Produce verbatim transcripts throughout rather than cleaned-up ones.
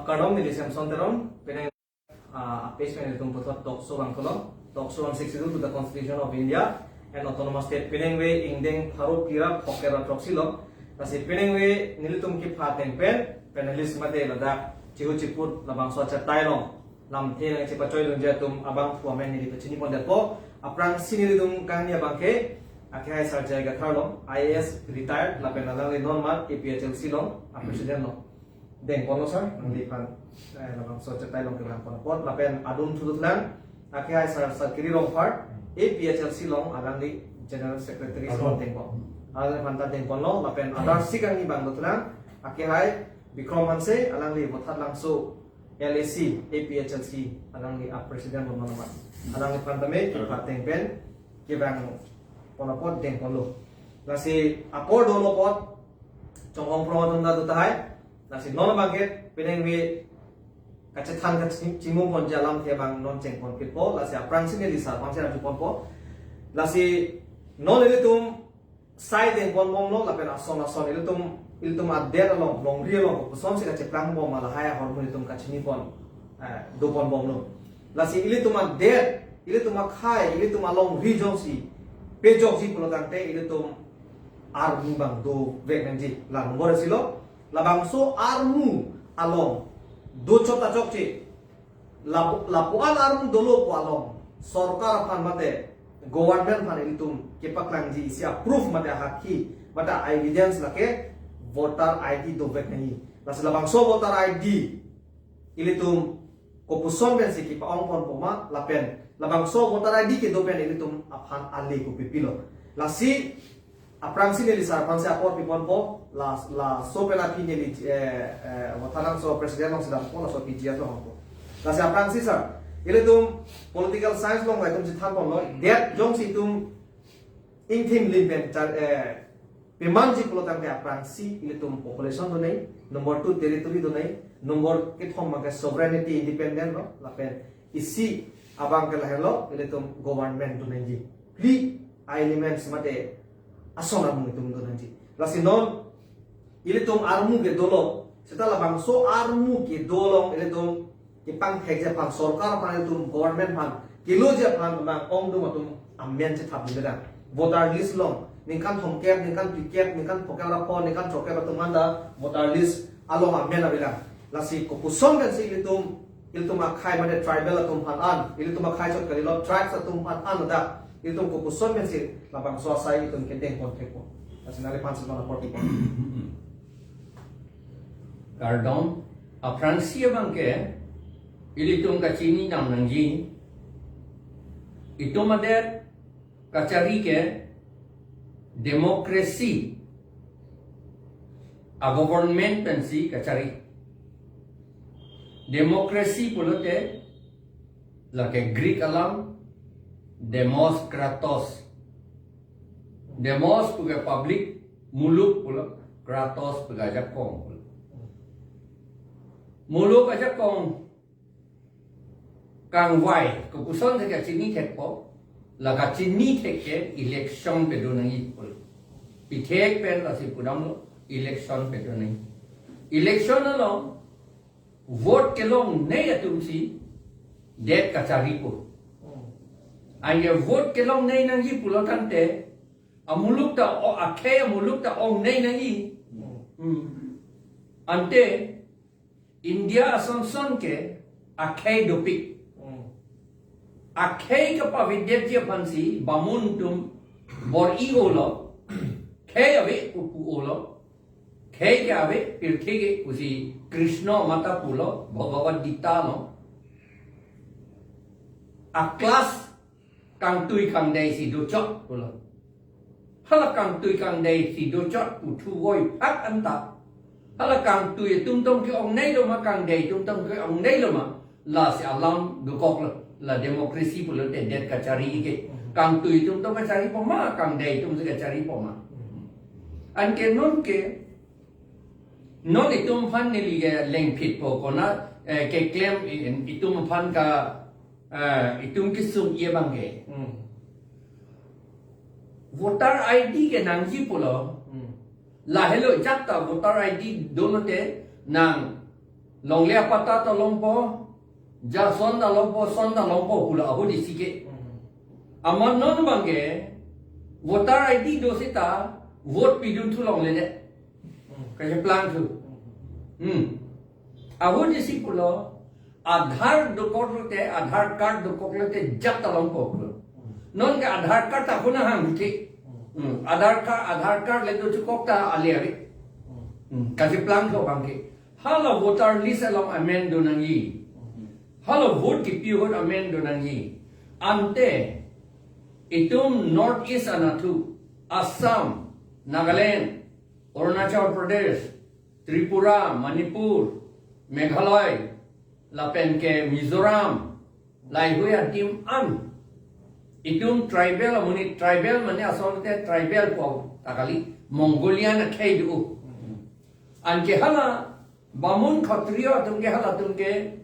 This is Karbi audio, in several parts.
Kardom, neli Samson Teron, penang, ah, page pen nelitum puthot talk show vangthulo. Talk show on sixty-two to the Constitution of India and Autonomous State. Penang ve ingdeng pharo phli ra phongo kre ra throksi lo. Lasi penang ve nelitum kepha ateng pen panelist mate ladak chihu chiput labangso achetai along lamthe nangchepachoi dunji atum abangphu amen neli pachini pondetpo. Aphrangsi nelitum kangni abang ke, akehai Sir J I Kathar lo, I A S retired, lapen alangli non mat A P H L C along a president lo. Dengponlo sir, nangliphan, eh, labangso achetai along kevang pon apot, lapen adun thudut lang, akehai Sir Sarkiri Rongphar, A P H L C along alangli general secretary Adun. Sir dengpon. Alangliphan ta dengponlo, lapen adar si kangni abang dothulang, akehai Bikrom Hanse, alangli Vothatlangso L A C, A P H L C, alangli a president lo manaman. Alangliphan tame kepha ateng pen kevang pon apot dengponlo. Lasi apor dolo apot, chong-ong prong atum ta do tahai. Lasi non abang ke penang ve kachethan kachimung ponji alamthe abang non chengpon phitpo. Lasi aphrangsi neli sir aphan si arjuponpo. Lasi non ilitum sai dengpon bomlo lapen ason ason ilitum, ilitum adet along, longri along kopuson si kacheplang bom ma lahai ahormu ilitum kachinipon, eh, dopon bomlo. Lasi ilitum adet, ilitum akhei, ilitum alongri jongsi pejokji pulo tangte ilitum armu abang dovek nangji. La nombor isi lo, labangso armu along dochot ta chokche. Lapu, lapu-an armu dolo pu along sorkar aphan mate government aphan ilitum kepaklangji isi a proof mate ahakhi mate evidence lake voter I D dovek nangji. Lasi labangso voter I D ilitum kopuson pensi kepa-ong ponpo ma lapen labangso voter I D kedo pen ilitum aphan ale kopi pilo. Lasi aphrangsi neli sir aphan si apor piponpo, la, laso pen aphi neli, eh, eh, Vothatlangso president along si dampo, laso P G S along dampo. Lasi aphrangsi sir, ilitum political science along ilitum si thanponlo, det jongsi itum ingthim lim pen char, eh, pemanji pulo tangte aphrangsi ilitum population donai, number two territory donai, number kethom abang ke sovereignty independent lo, lapen isi abang ke lahenlo, ilitum government donangji. Phli a elements mate ason armu itum donangji. Lasi non ilitum armu ke dolo, seta labangso armu kedo along ilitum kepangthekji aphan, sorkar aphan, ilitum government aphan keloji aphan abang ongdung atum amen chethap nang. Voter list along ningkan thomkep, ningkan phlikep, ningkan phongokep ra pho, ningkan chokep atum anta voter list along amen avelang. Lasi kopuson pensi ilitum, ilitum akhei mate tribal atum aphan an, ilitum akhei chot kalilo, tribes atum aphan an ladak ilitum kopuson pensi labangso asai itum kedengpon thekpo. Lasi nangliphan si non apor pipo. Kardom, aphrangsi abang ke ilitum kachini dam nangji, itum adet kachari ke democracy a government pensi kachari. Democracy pulote lake Greek alam demos kratos. Demos puke public, muluk pulo, kratos puke ajakong pulo. Muluk ajakong kangvai, kopuson si kachini thekpo, la kachini thek ke election pedo nangji pulo. Pithek pen lasi pudamlo, election pedo nangji. Election along vote kelongnei atumsi det kacharipo. Anke vote kelongnei nangji pulo tangte, amuluk ta o, akhei amuluk ta ongnei nangji. Hmm. Ante India asonson ke akhei dopik. Hmm. Akhei kapavedetji aphansi bamun atum bor-i olo, khei ave pu pu olo, khei ke ave pirthe ke pusi Krishna mata pulo, Bhagavad Gita lo. A class kangtui kangdei si dochot pulo. Hala kangtui kangdei si dochot pu thuvoi phak anta, hala kangtui atum tong ke ongnei lo ma, kangdei atum tong ke ongnei lo ma, lasi alam dokoklo. La democracy pulote det kachari ke. Kangtui atum tong kacharipo ma, kangdei atum si kacharipo ma. Anke non ke, non itum aphan neli ke lengphitpo, konat, eh, keklem, eh, itum aphan ka, eh, itum kesung-i abang ke. Hmm. Voter I D ke nangji pulo. Hmm. Lahelo ajat ta voter I D dolote nang Longle apatta ta longpo, jason ta longpo, son ta longpo pulo ahut isi ke. Amat non abangke voter I D do seta vote pidun thu longledet. Kacheplang thu. Hmm. Ahut isi pulo, Aadhaar dokok lote, Aadhaar card dokok lote jat ta longpo pulo. Non ke Aadhaar card ta kuna hang thi. Hmm. Aadhaar card, Aadhaar card le do chukok ta ale ave. Hmm. Kacheplang thu abangke. Hala voter list along amen do nangji. Hala vote kipi ahut amen do nangji. Ante itum North East anatthu, Assam, Nagaland, Arunachal Pradesh, Tripura, Manipur, Meghalaya, lapen ke Mizoram, laheihui adim an. Itum tribal amonit, tribal mane asonte tribal po ta kali, Mongolian akhei do. Anke hala Bamun Khatriya atum ke, halatum ke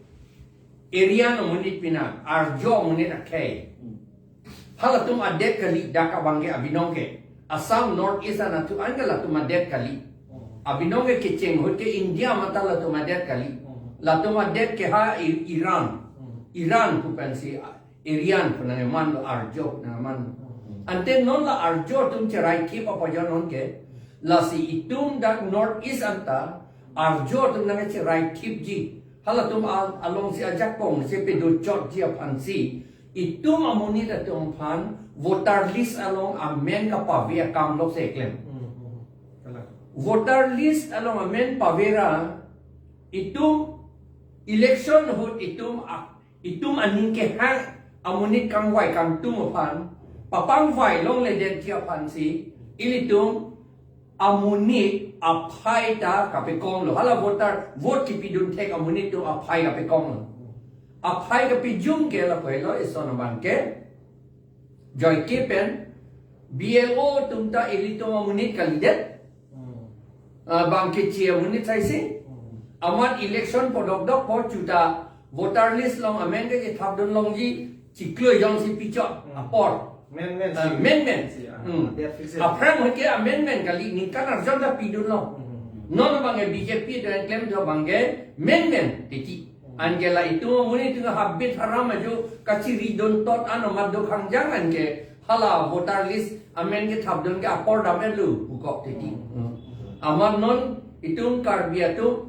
Aryan amonit pina, Arjo amonit akhei. Halatum adet kali dak abangke abinong ke. Assam North East anatthu an ke latum adet kali. Abinong ke kecheng ahut ke India amat ta latum adet kali. Latum adet ke ha I-, Iran. Iran pu pensi Aryan pu nangkeman lo, Arjo pu nangkeman lo. Ante non la Arjo atum cherai thip apajon non ke, lasi itum dak North East anta Arjo atum nangcherai thipji. Halatum a-, alongsi ajakong si pedochotji aphansi itum amonit atum aphan voter list along amen kapave akam lok se klem. Hmm, hmm. Kalang. Voter list along amen pavera itum election ahut itum a-, itum aning kehang amonit kangvai kangtum aphan papangvai longledetji aphansi ilitum amonit aphai ta kapekong lo. Hala voter vote kipidun thek amonit atum aphai kapekong lo. Aphai kapejum ke lapu helo, ison abangke Joike pen B L O atum ta ilitum amonit kalidet. Hmm. Ah, bang keche amonit saisi. Hmm. Amat election podokdok po chuta voter list along amen kachethapdun longji chiklo jongsi pichot. Hmm. Apor. Amendment. Ah, si. Amendment. Si, ah, Hmm. That fixes. Aphrang ahut ke amendment kali, ningkan arjon ta pidun long. Hmm. Non abangke B J P do klem do abangke amendment titi. Anke la itum amonit itum habit haram ajo kachiri dun tot an amat do khangjang anke hala voter list amen kethapdun ke apor dam elu pukok titi. Hmm. Amat non itum Karbi atum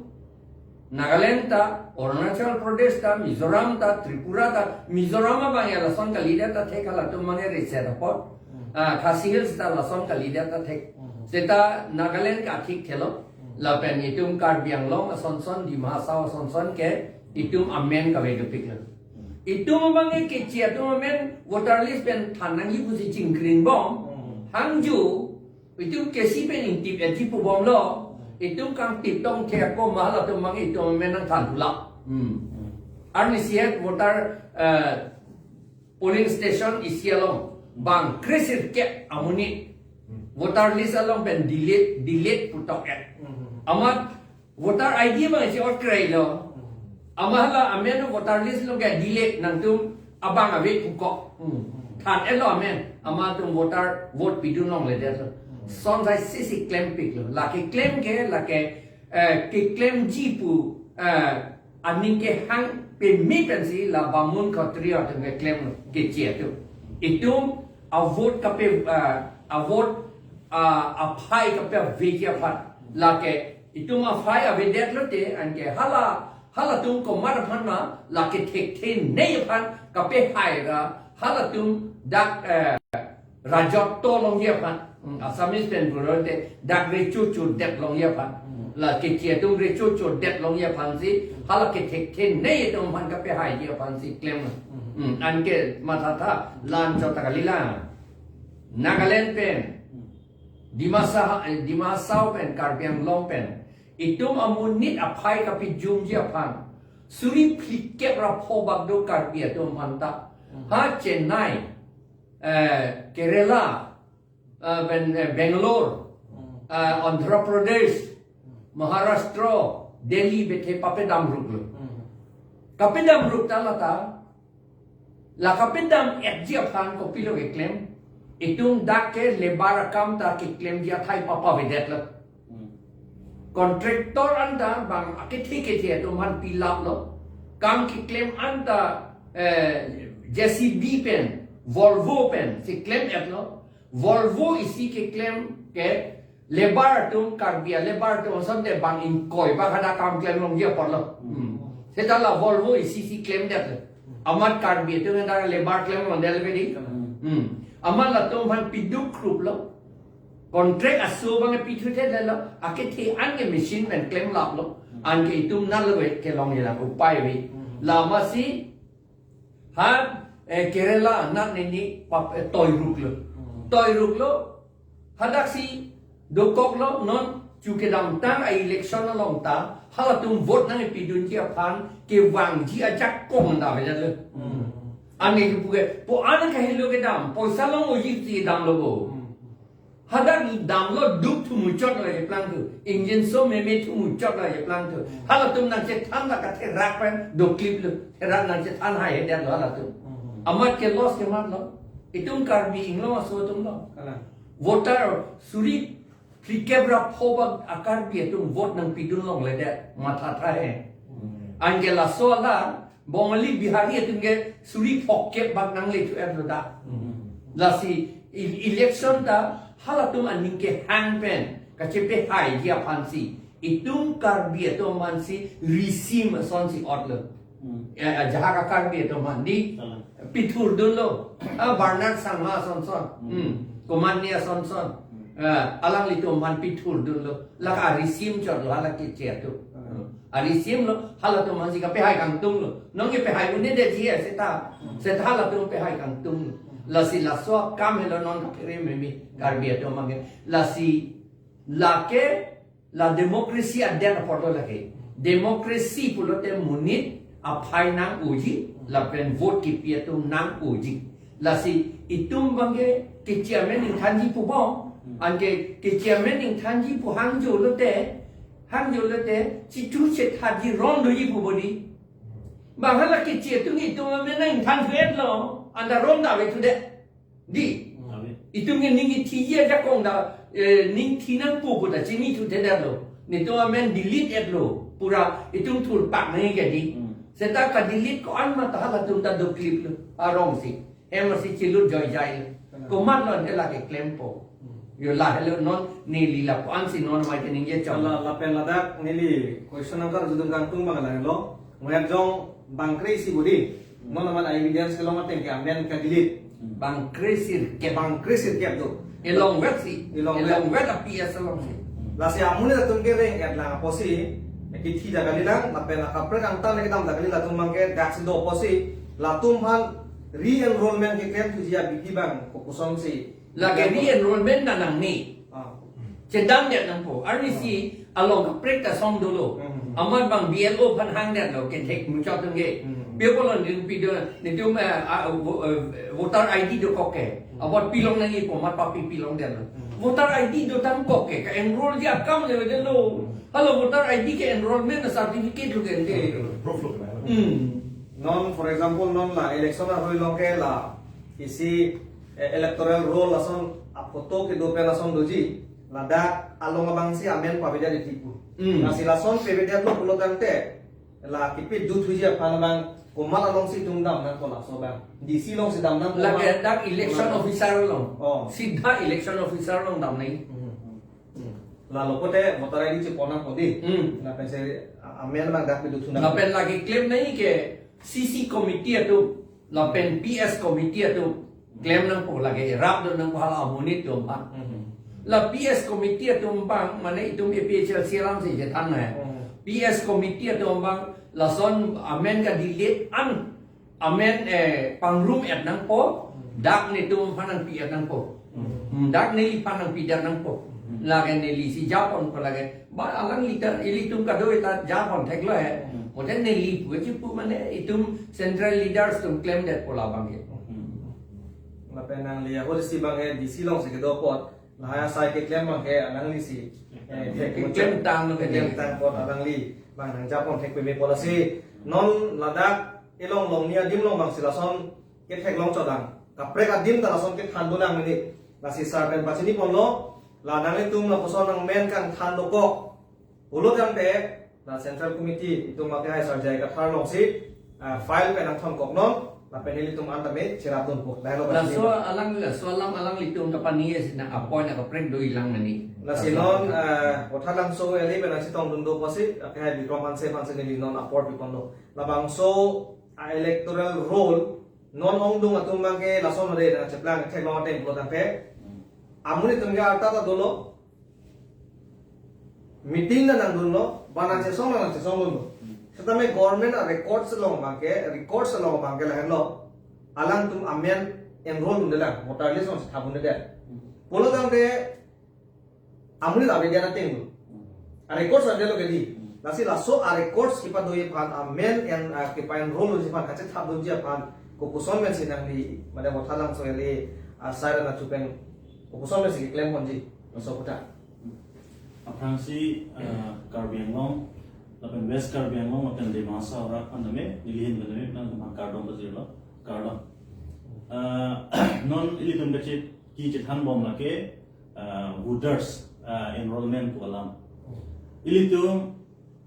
Nagaland ta, Arunachal Pradesh ta, Mizoram ta, Tripura ta, Mizoram abang ya lason kalidet ta thek, halatum mane reset apot. Hmm. Ah, Khasi Hills ta lason kalidet ta thek. Hmm. Seta Nagaland ke athik thelo. Hmm. Lapen itum Karbi Anglong asonson, Dima Hasao asonson ke itum amen kave dopik lo. Hmm. Itum abang ke keche atum amen voter list pen than nangji pusi chingkring bom. Hmm. Hangju, itum Khasi pen ingtip etji pu bom lo. Hmm. Itum kangtip tong the ako ma halatum abang itum amen nangthan thu la. Hmm. Hmm. Arnisi het voter, eh, polling station isi along bang kre sirkep amonit Hmm. voter list along pen delete, delete putok et. Hmm. Amat voter I D abang isi ot krei lo. Hmm. Amat hala amen voter list along ke delete, nangtum abang ave pukok. Hmm. Than etlo amen. Amat atum voter vote pidun longledet lo. Hmm. Son sai sisi klempik lo. Lake klem ke, lake, eh, keklemji pu, eh, aning kehang peme pensi la Bamun Khatriya atum keklem lo, keche atum. Itum avote kape, ah, avote, ah, aphai kapeveji aphan. Lake itum aphai avedet lote anke hala, halatum komat aphan ma lake thekthe nei aphan kapehai ra halatum dak, eh, rajotto longji aphan. Hmm, Assamese pen pulote dak recho chodet longji aphan. Hmm. La keche atum recho chodet longji aphansi, hala kethekthe nei atum aphan kapehaiji aphansi klem. Hmm. Hmm, anke mathatha, la-an chot ta kali la. Nagaland pen, Hmm. Dimasa, eh, Dima Hasao pen, Karbi Anglong pen, itum amonit aphai kapejumji aphan suri phlikep ra pho bak do Karbi atum aphan ta. Hmm. Ha Chennai, eh, Kerala, eh, pen, eh, Bangalore, Hmm. eh, Andhra Pradesh, Hmm. Maharashtra, Delhi bethe papedam ruk lo. Hmm. Kapedam ruk ta lata, la kapedam etji aphan kopilo keklem, itum dak ke labour akam ta keklemji athai papavedet lo. Hmm. contractor anta bang akethe kethe atum aphan pilaplo. Kam keklem anta, eh, J C B pen, Volvo pen si klem-etlo. Volvo isi keklem ke labour atum, Karbi a-labour atum asonte bang ingkoi bang hadak kam klem longji apotlo. Hmm. Seta la Volvo isi si klemdetlo. Amat Karbi atum hadak labour klem longdetlo bedi. Hmm. Amat latum aphan piduk kruplo. Contract aso bang pithuthedetlo. Akethe an ke machine pen klemlaplo. Anke itum nalo kelongji lang upai ave. Lasi ha, eh, Kerala anat nini pap, eh, toiruklo. Toiruklo, hadaksi dokoklo, non chu kedamtang a-election along ta halatum vote nangpidunji aphan kevangji ajakong ta avedetlo. Ani kepu ke, po an kahelo kedam, poisa long-oji si damlo bo. Hadak damlo duk thu muchotlo eplangthu. Engine so meme thu muchotlo eplangthu. Halatum nangchethan la katherak pen dokliplo. Therak nangchethan haihedetlo halatum. Amat ke loss ke matlo. Itum Karbi Anglong aso atumlo. Kalang. Voter suri phlikep ra pho bak a-Karbi atum vote nangpidun longledet. Mathatha he. Anke laso ala Bongali Bihari atum ke suri phokep bak nangle thu-etlo da. Lasi e-, election ta halatum aning kehang pen kachepehaiji aphansi itum Karbi atum aphansi risim asonsi otlo. Eh, eh, jahak a-Karbi atum aphan di pithurdunlo. Ah, Bernard Sangma asonson. Hmm. Komatne asonson. Ah, alanglitum aphan pithurdunlo. Lake arisim chotlo hala keche atum. Arisimlo, halatum aphansi kapehai kangtunglo. Non kepehai un-edetji seta. Seta halatum pehai kangtunglo. Lasi laso akam helo non kaphere meme Karbi atum abangke. Lasi lake la democracy adet apotlo lake. Democracy pulote monit aphai nang-oji, lapen vote kipi atum nang-oji. Lasi itum abangke keche amen ingthanji pu bom. Anke keche amen ingthanji pu hangjo lote, hangjo lote, chitu chethaji ron doji pu bodi. Bang hala keche atum itum amen nang ingthan thu-etlo, anta ron ta ave thudet. Di. Itum ke ning kethiji ajakong ta, eh, ning thi nangpo pu ta chinithuthedetlo. Netum amen delete-etlo. Pura itum thurpak nangji ke di. Seta ka-delete ko-an ma ta halatum ta dokliplo. Arongsi. Hem si chilut joijai. Komatlo ante lake klempo. Yo lahelo non neli lapu-ansi non mai ke ningje chong. La, lapen ladak neli question angkar judun kangtung bang lahelo. Ngoyak jong bangkre isi bodi. Non amat evidence kelong ateng ke amen ka-delete. Bangkre sirkep. Bangkre sirkep do. Elongvet si. Elongvet. Elongvet a-P S alongsi. Lasi amonit atum ke reng-etlang apotsi, kithi ta kalilang, lapen akaprek angtan kedam ta kali latum abangke daksi do apotsi, latum aphan re-enrollment keklem thuji abidi abang kokosonsi. Lake re-enrollment ta nangne. Ah. Chedamdet nangpo. Arnisi along kaprek ta song dolo. Amat bang B L O aphan hangdetlo kethek muchot atum ke. Pi apotlo netum pido, netum, eh, ah, vo-, eh, voter I D dokok ke. Apot pilong nangjipo, mat papi pilongdetlo. Voter I D dotangkok ke, ka-enrollji akam levedetlo. Hala voter I D ke enrollment certificate lo ke ante. Proof lo ke. Hmm. Non, for example, non la election aroi along ke la isi, eh, electoral roll ason a-photo kedo pen ason doji, ladak along abangsi amen pavedet iti pu. Hmm. Lasi lason pavedetlo pulo tangte, la kipidun thuji aphan abang komat alongsi itum dam nangpo laso abang? D C alongsi dam nangpo? Lake dak election officer along. Oh. Sidha election officer along dam nang. Hmm. Hmm. Lalo pote voter I D chepon nangpo di. Hmm. Lapen si a-, amen abang dak pidun thu nang. Lapen lake klem nangji ke C C committee atum, lapen P S committee atum klem nangpo, lake rapdun nangpo hala amonit atum abang. Hmm. La P S committee atum abang, mane itum A P H L C alongsi chethan nang. Hmm. P S committee atum abang lason amen ka-delete an amen, eh, pangrum-et nangpo, dak netum aphan nangpi-et nangpo. Hmm. Hmm, dak neliphan nangpidet nangpo. Hmm. Lake nelisi japonpo lake. Ba alangli ta, ilitum kadokave ta japon theklo he. Hmm. Mote neli pu chipu mane itum central leaders atum klemdetpo labang ke. Hmm. Lapen nangli ahut si abang he D C alongsi kedo apot. Lahai asai keklem abang ke alanglisi. Eh, thek muchot. Klemtang lo ke. Klemtang apot alangli abang nangjapon thek peme apot lasi. Non ladak elong longni adim along abangsi lason ketheklong chodang. Kaprek adim ta lason kethan dolang mene. Lasi sir pen pachiniponlo. La nanglitum lapuson nangmen kangthan dokok. Pulo tangte, la Central Committee itum mate hai Sar J I Kathar alongsi, ah, file pen nangthonkoknon, lapen ilitum an tame cherapdunpo. Lahelo. Laso alang, laso alam alanglitum kapani si nang appoint akaprek do-i lang mani. Lasi non, ah, Vothatlangso L A pen nangchetongdun do pusi, ah, ke hai Bikram Hanse aphansi neli non apor piponlo. Labangso, ah, electoral roll, non ongdung atum abangke lason hode nangcheplang theklong ateng pulo tangte, amonit atum ke arta ta dolo, meeting ta nangdunlo, ba nangchesong nangchesongdunlo. Setame government a-records along abangke, records along abangke lahenlo. Alangtum amen enroll undelang, voter list along thap undelang. Pulo tangte, amonit avedet ateng lo. A-records avelo kedi. Lasi laso a-records kepado-i aphan, amen en, ah, kepa-enroll unji aphan, kachethapdunji aphan, kokoson pensi nangli, mate Vothatlangso L A, ah, side nangchupen, kokoson pensi keklem ponji, laso aphuthak. Aphrangsi, eh, Karbi Anglong, lapen West Karbi Anglong, lapen Dima Hasao arat aphan tame, neli ahin pen tame, nangtum aphan kardom pajirlo, kardom. Eh, non ilitum kachit, kachethanbom lake, eh, voters, eh, enrollment pu alam. Ilitum,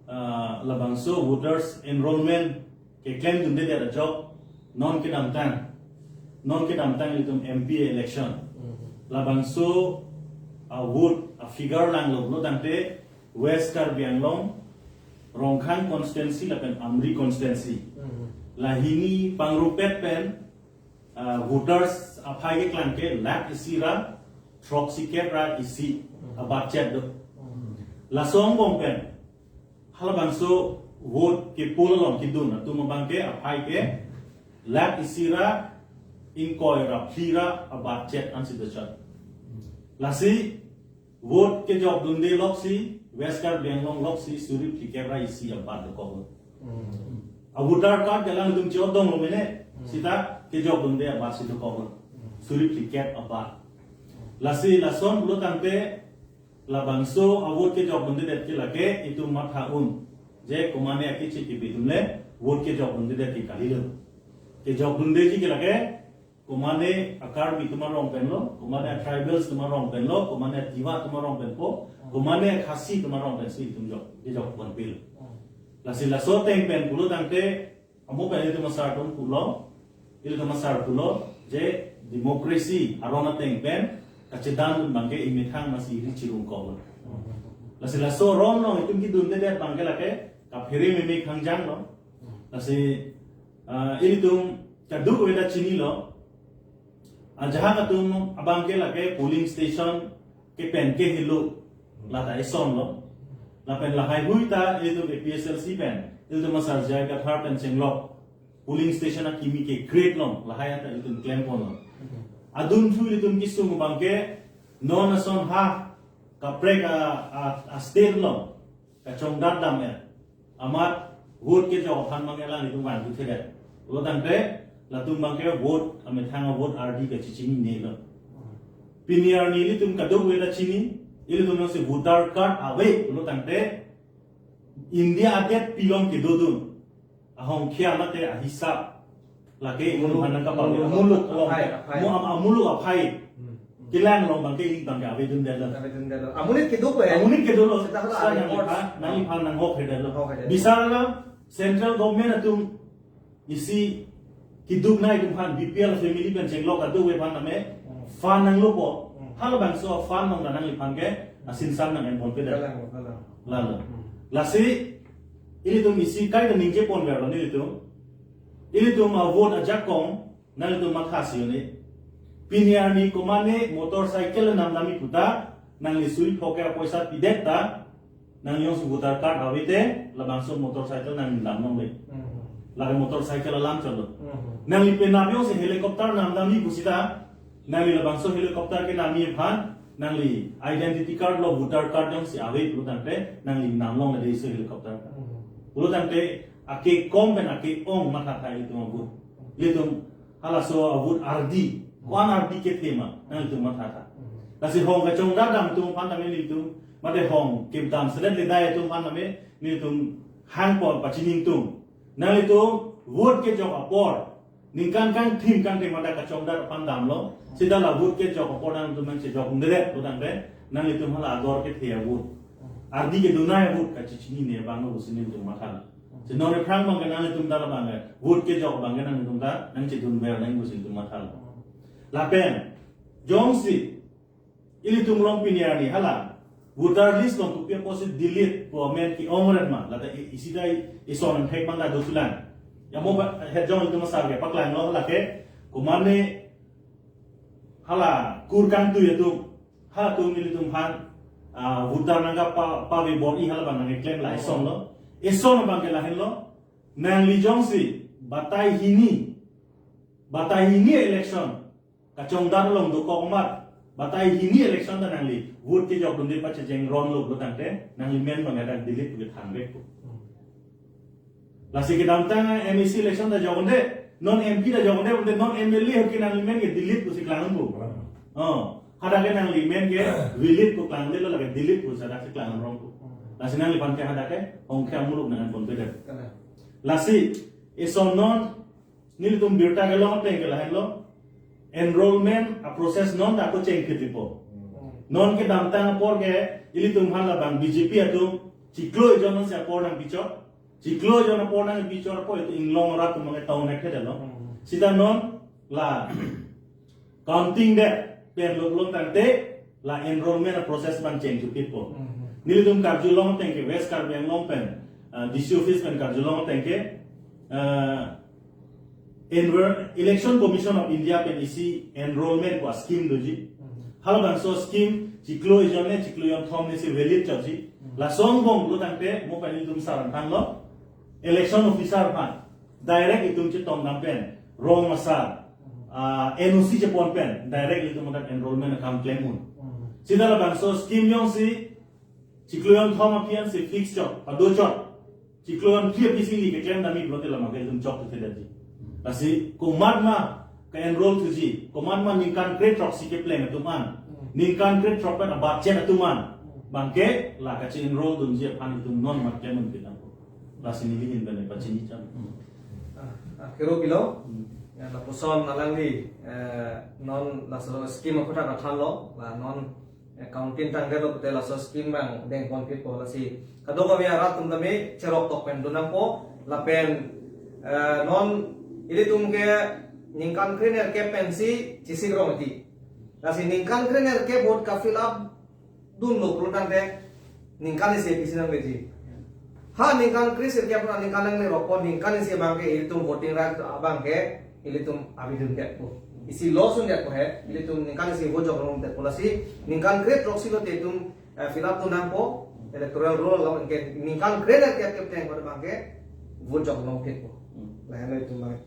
eh, labangso voters enrollment keklem dundedet ajok, non kedamtang, non kedamtang ilitum M P election. Mhm. Labangso a-vote a-figure langlo pulo tangte West Karbi Anglong, Rongkhang constituency lapen Amri constituency. Mhm. La hini pangrupet pen, ah, voters aphai keklang ke lakh isi ra throksikep ra isi, mhm, abatchet do. Mhm. Laso angbong pen halabangso vote ke-poll along kedun atum abangke aphai ke lakh isi ra ingkoi ra phli ra abatchet ansi dochot. Lasi vote kejok dunde loksi West Karbi Anglong loksi suri phlikep ra isi abat dokok. Hmm. A-voter card ke alangtum chot donglo mene, hmm, seta kejok dunde abatsi dokok. Hmm. Suri phlikep abat. Lasi lason pulo tangte labangso a-vote kejok dundedet ke lake itum matha un. Je komane akechi kebi atum le vote kejok dundedet ke kalilo. Kejok dundeji ke lake komane a-Karbi atum arong penlo, komane a-tribals atum arong penlo, komane a-Tiwa atum arong penpo, komane a-Khasi atum arong pensi itum jok, kejok ponpil. Lasi laso ateng pen pulo tangte, amo pen itum asar atum pulo, ilitum asar pulo, je democracy aron ateng pen, kachedandun abangke imethang masi iri chirung kok. Lasi laso aron along itum kedundedet abangke lake, kaphere meme khangjang lo. Lasi, ah, ilitum kadokave ta chinilo. Ajahak atum abangke lake polling station kepen kehelo, lata eson lo. Lapen lahai hui ta ilitum A P H L C pen, ilitum asar J I Kathar pen chenglok polling station akimi ke-create long, lahai ta ilitum klem ponlo. Adunthu ilitum kesung abangke non ason ha kaprek a, a, a-state along kachongdat dam-et amat vote kejok aphan abangke alanglitum vangthuthedet. Pulo tangte latum abangke vote amethang a-vote ardi kachechinine lo. Pini arni ilitum kadokave ta chini, ilitum jongsi voter card ave pulo tangte India adet pi along kedodun ahongkhia mate ahisap lake muluk, imun hana kapal muluk, muluk along, aphai, aphai. Mu am-, amuluk aphai. Hmm. Kelang along abangke ili abangke avedundetlo. Avedundetlo. Amonit kedo ko ya? Amonit kedo lo. Seta hala. Seta nang records. Iphan, nangliphan nanghokthedetlo. Hokthedetlo. Bisar alam central government atum isi keduk nai atum aphan, B P L family pen chenglok kadokave aphan tame, hmm, fund nanglopo. Hmm. Halabangso fund along nangliphan ke asinsan nang-en ponpedet. Kalang, kalang. Lalo. Hmm. Lasi ilitum isi kaita ningje ponverlo nelitum. Ilitum a-vote ajakong nanglitum mathasi un-e. Pini arni komane motorcycle namdamji puta, nangli suri phok ke apoisa pidet ta, nangli jongsi voter card ave te, labangso motorcycle nangli dam longle. Hmm. Lake motorcycle alam chotlo. Hmm. Nangli penap jongsi helicopter namdamji pusita, nangli labangso helicopter kenamji aphan, nangli identity card lo voter card jongsi ave pulo tangte, nangli nam longledet iso helicopter. Hmm. Pulo tangte, ake kom pen ake ong mathatha ilitum a-vote. Ilitum halaso a-vote ardi, ko-an ardi kethe ma, nanglitum mathatha. Lasi hong kachongdat dam atum aphan tame nelitum, mate hong kepdam selet ledai atum aphan tame nelitum hangpon pachiningtung. Nanglitum vote kejok apor, ningkan kangthim kangthim mate kachongdat aphan damlo, seta la vote kejok apor nangtum nangchejok dundedet pulo tangte, nanglitum hala ador kethe a-vote. Ardi kedun nai vote kachechinine abang lo pusi nelitum matha. Si non aphrang abangke nanglitum ta abangke vote kejok abangke nanglitum ta nangchedunver nang pusi nelitum matha. Lapen jongsi ilitum along pini arni hala voter list along kopi apotsi delete pu amen ke-ong ret ma, lata i-, isi ta i-, ison an thek abang ta dosulang. Ya mo ba, het jong ilitum asar ke paklanglo lake, komatne hala kur kangtui atum, halatum ilitum aphan, ah, voter nangkapa, pave bor-i hala abang nangkeklem la ison lo. Ison abangke lahenlo, nangli jongsi batai hini, batai hini election kachongdar along dokok amat, batai hini election ta nangli vote kejokdunde pachejeng ronlo pulo tangte, nangli men abang adang delete pu kethan vekpo. Lasi kedamtang M A C election ta jokdunde, non M P ta jokdunde, bonte non M L A ahut ke nangli men ke delete pusi klang unpo. Oh, hadak ke nangli men ke valid pu klangdelo, lake delete pu hadak si klang rongpo. Lasi nangliphan ke hadak ke hongke amuluk nang ponpedet. Kalang. Lasi ison non nelitum birta kelong ateng ke lahenlo, enrollment a-process non ta ako chengphit-ipo. Non kedamtang apor ke ilitum aphan labang B J P atum chiklo ejon si apor nangpichot. Chiklo ejon apor nangpichot apor itum inglong arat atum abangke town ek kedelo. Sita non la counting det pen lo pulo tangte la enrollment a-process abang chengphitpo. Nelitum karjulong ateng ke West Karbi Anglong pen, ah, D C office pen karjulong ateng ke, ah, Enro-, Election Commission of India pen isi enrollment pu a-scheme doji. Halabangso scheme chiklo ejon ne chiklo jonthom ne si valid chotji. Lason angbong pulo tangte mo pen ilitum saran thanlo, election officer aphan direct itum chetongdam pen, rong asar, ah, N O C chepon pen direct ilitum adak enrollment akam klem un. Sita labangso scheme jongsi chiklo jonthom aphi ansi fix chot, pado chot. Chiklo jonphli aphi si ili keklem dam-i pulote lama ke ilitum chok thedetji. Lasi komat ma ke-enroll thuji, komat ma ningkan krethrok si kepleng atum an, ningkan krethrok pen a-budget atum an abangke la kache-enroll dunji aphan itum non mat klem un kedam. Lasi neli ahin pen pachini cham. Ah, ah, kero pilo. Hmm. Ya, lapuson alangli, eh, non laso scheme aphuthak nangthanlo, la non, eh, counting tangdetlo pute laso scheme abang dengponphitpo, lasi kadokave arat atum tame cherok tok pen dun nangpo, lapen, eh, non ilitum ke ningkan krenerkep pensi chesik rong ti. Lasi ningkan krenerkep vote ka-fill up dunlo pulo tangte ningkan isi pisi nangleji. Ha ningkan kresirkep pu ningkan nanglerokpo, ningkan isi abangke ilitum voting right abangke ilitum avedundetpo. Isi loss undetpo he, ilitum ningkan isi vote jok rongdetpo, lasi ningkan krethrok si lote itum, eh, fill up dun nangpo, electoral roll along ke ningkan krenerkep kep teng pada abangke vote jok rongphitpo. Hmm. Lahenlo itum abang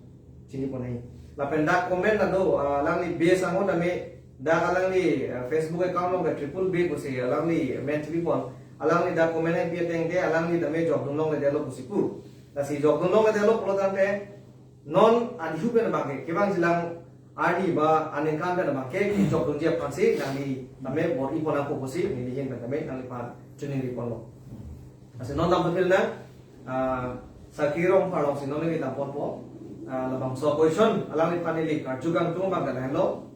chinipon nai. Lapen dak comment ta do, ah, alangli base ango tame, dak alangli, ah, Facebook account along ke triple B pusi alangli men chipipon. Alangli dak comment nangpi ateng ke alangli tame jokdun longledetlo pusi pu. Lasi jokdun longledetlo pulo tangte non adihu pen abangke kevangjilang arni ba aningkan pen abangke kejokdunji aphansi nangli tame bor-ipon nangpo pusi neli ahin pen tame nangliphan choningriponlo. Lasi non dam tepil nang, ah, Sakri Rongphar alongsi non neli damponpo, ah, labangso question alangliphan neli karju kangtung abang ke lahenlo.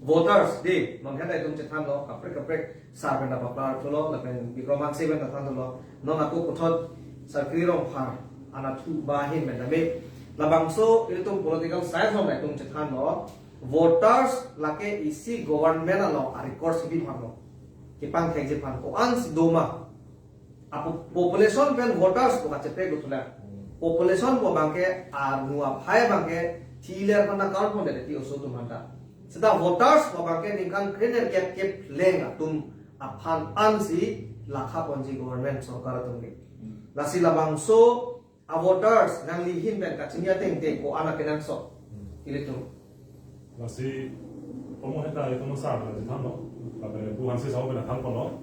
Voters, di, non heta itum chethanlo, kaprek kaprek sar pen ta paklar thulo, lapen Bikram Hanse pen ta than thulo, non ako puthot Sakri Rongphar anatthu ba ahin pen tame. Labangso ilitum political science along itum chethanlo, voters lake isi government along a-record si biphanlo. Kepangthekji aphan ko-ansi doma. A po-, population pen voters pu kacheprek dothulang. Population pu abangke arnu aphai abangke thiler aphan ta count pondet ti oso atum aphanta. Seta voters pu abangke ningkan krenerkep kepleng atum aphan ansi lakhaponji government sorkar atum ke. Lasi labangso a-voters nangli ahin pen kachini ateng te ko-an akenangsot ilitum. Lasi, komo heta itum sar pen thanlo, lapen Pu Hanse saho pen thanponlo.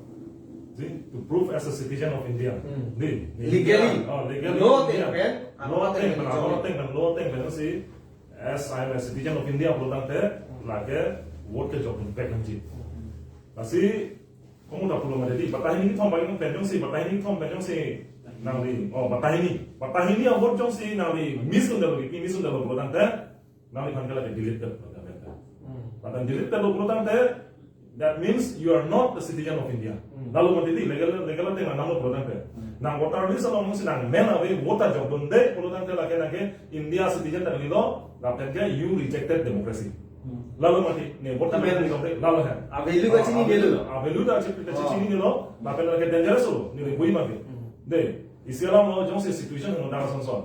Di, to prove as a citizen of India. Hmm. Di, di Legally. India, oh, legally Law India. Ateng pen, law ateng pen, law ateng pen, law ateng pen si, as I am a citizen of India pulo tangte, hmm, lake vote kejok pek nangji. Hmm. Lasi, komo ta pulo mati di, batai hini kethom pen jongsi, batai hini kethom pen jongsi nangli, oh, batai hini, batai hini a-vote jongsi nangli miss undetlo, kipi miss undetlo pulo tangte, nangliphan ke lake deleted lo, pulo tangte. Hmm. Batai deleted lo pulo tangte, That means you are not a citizen of India. Hmm. Lalo mati di, legal, legal ateng nanglo pulo tangte. Hmm. Nang voter list along si nangmen ave, vote ajok dunde pulo tangte lake nangke India citizen ta kalilo, lapen ke you rejected democracy. Hmm. Lalo mati, ne vote Tapi nanglo tangte, lalo he. A value kachinine lo. A value ta chip, Oh. kachinine lo, lapen lake dangerous lo, ne bui mati. Hmm. De, isi alam lo jongsi situation no dang son son.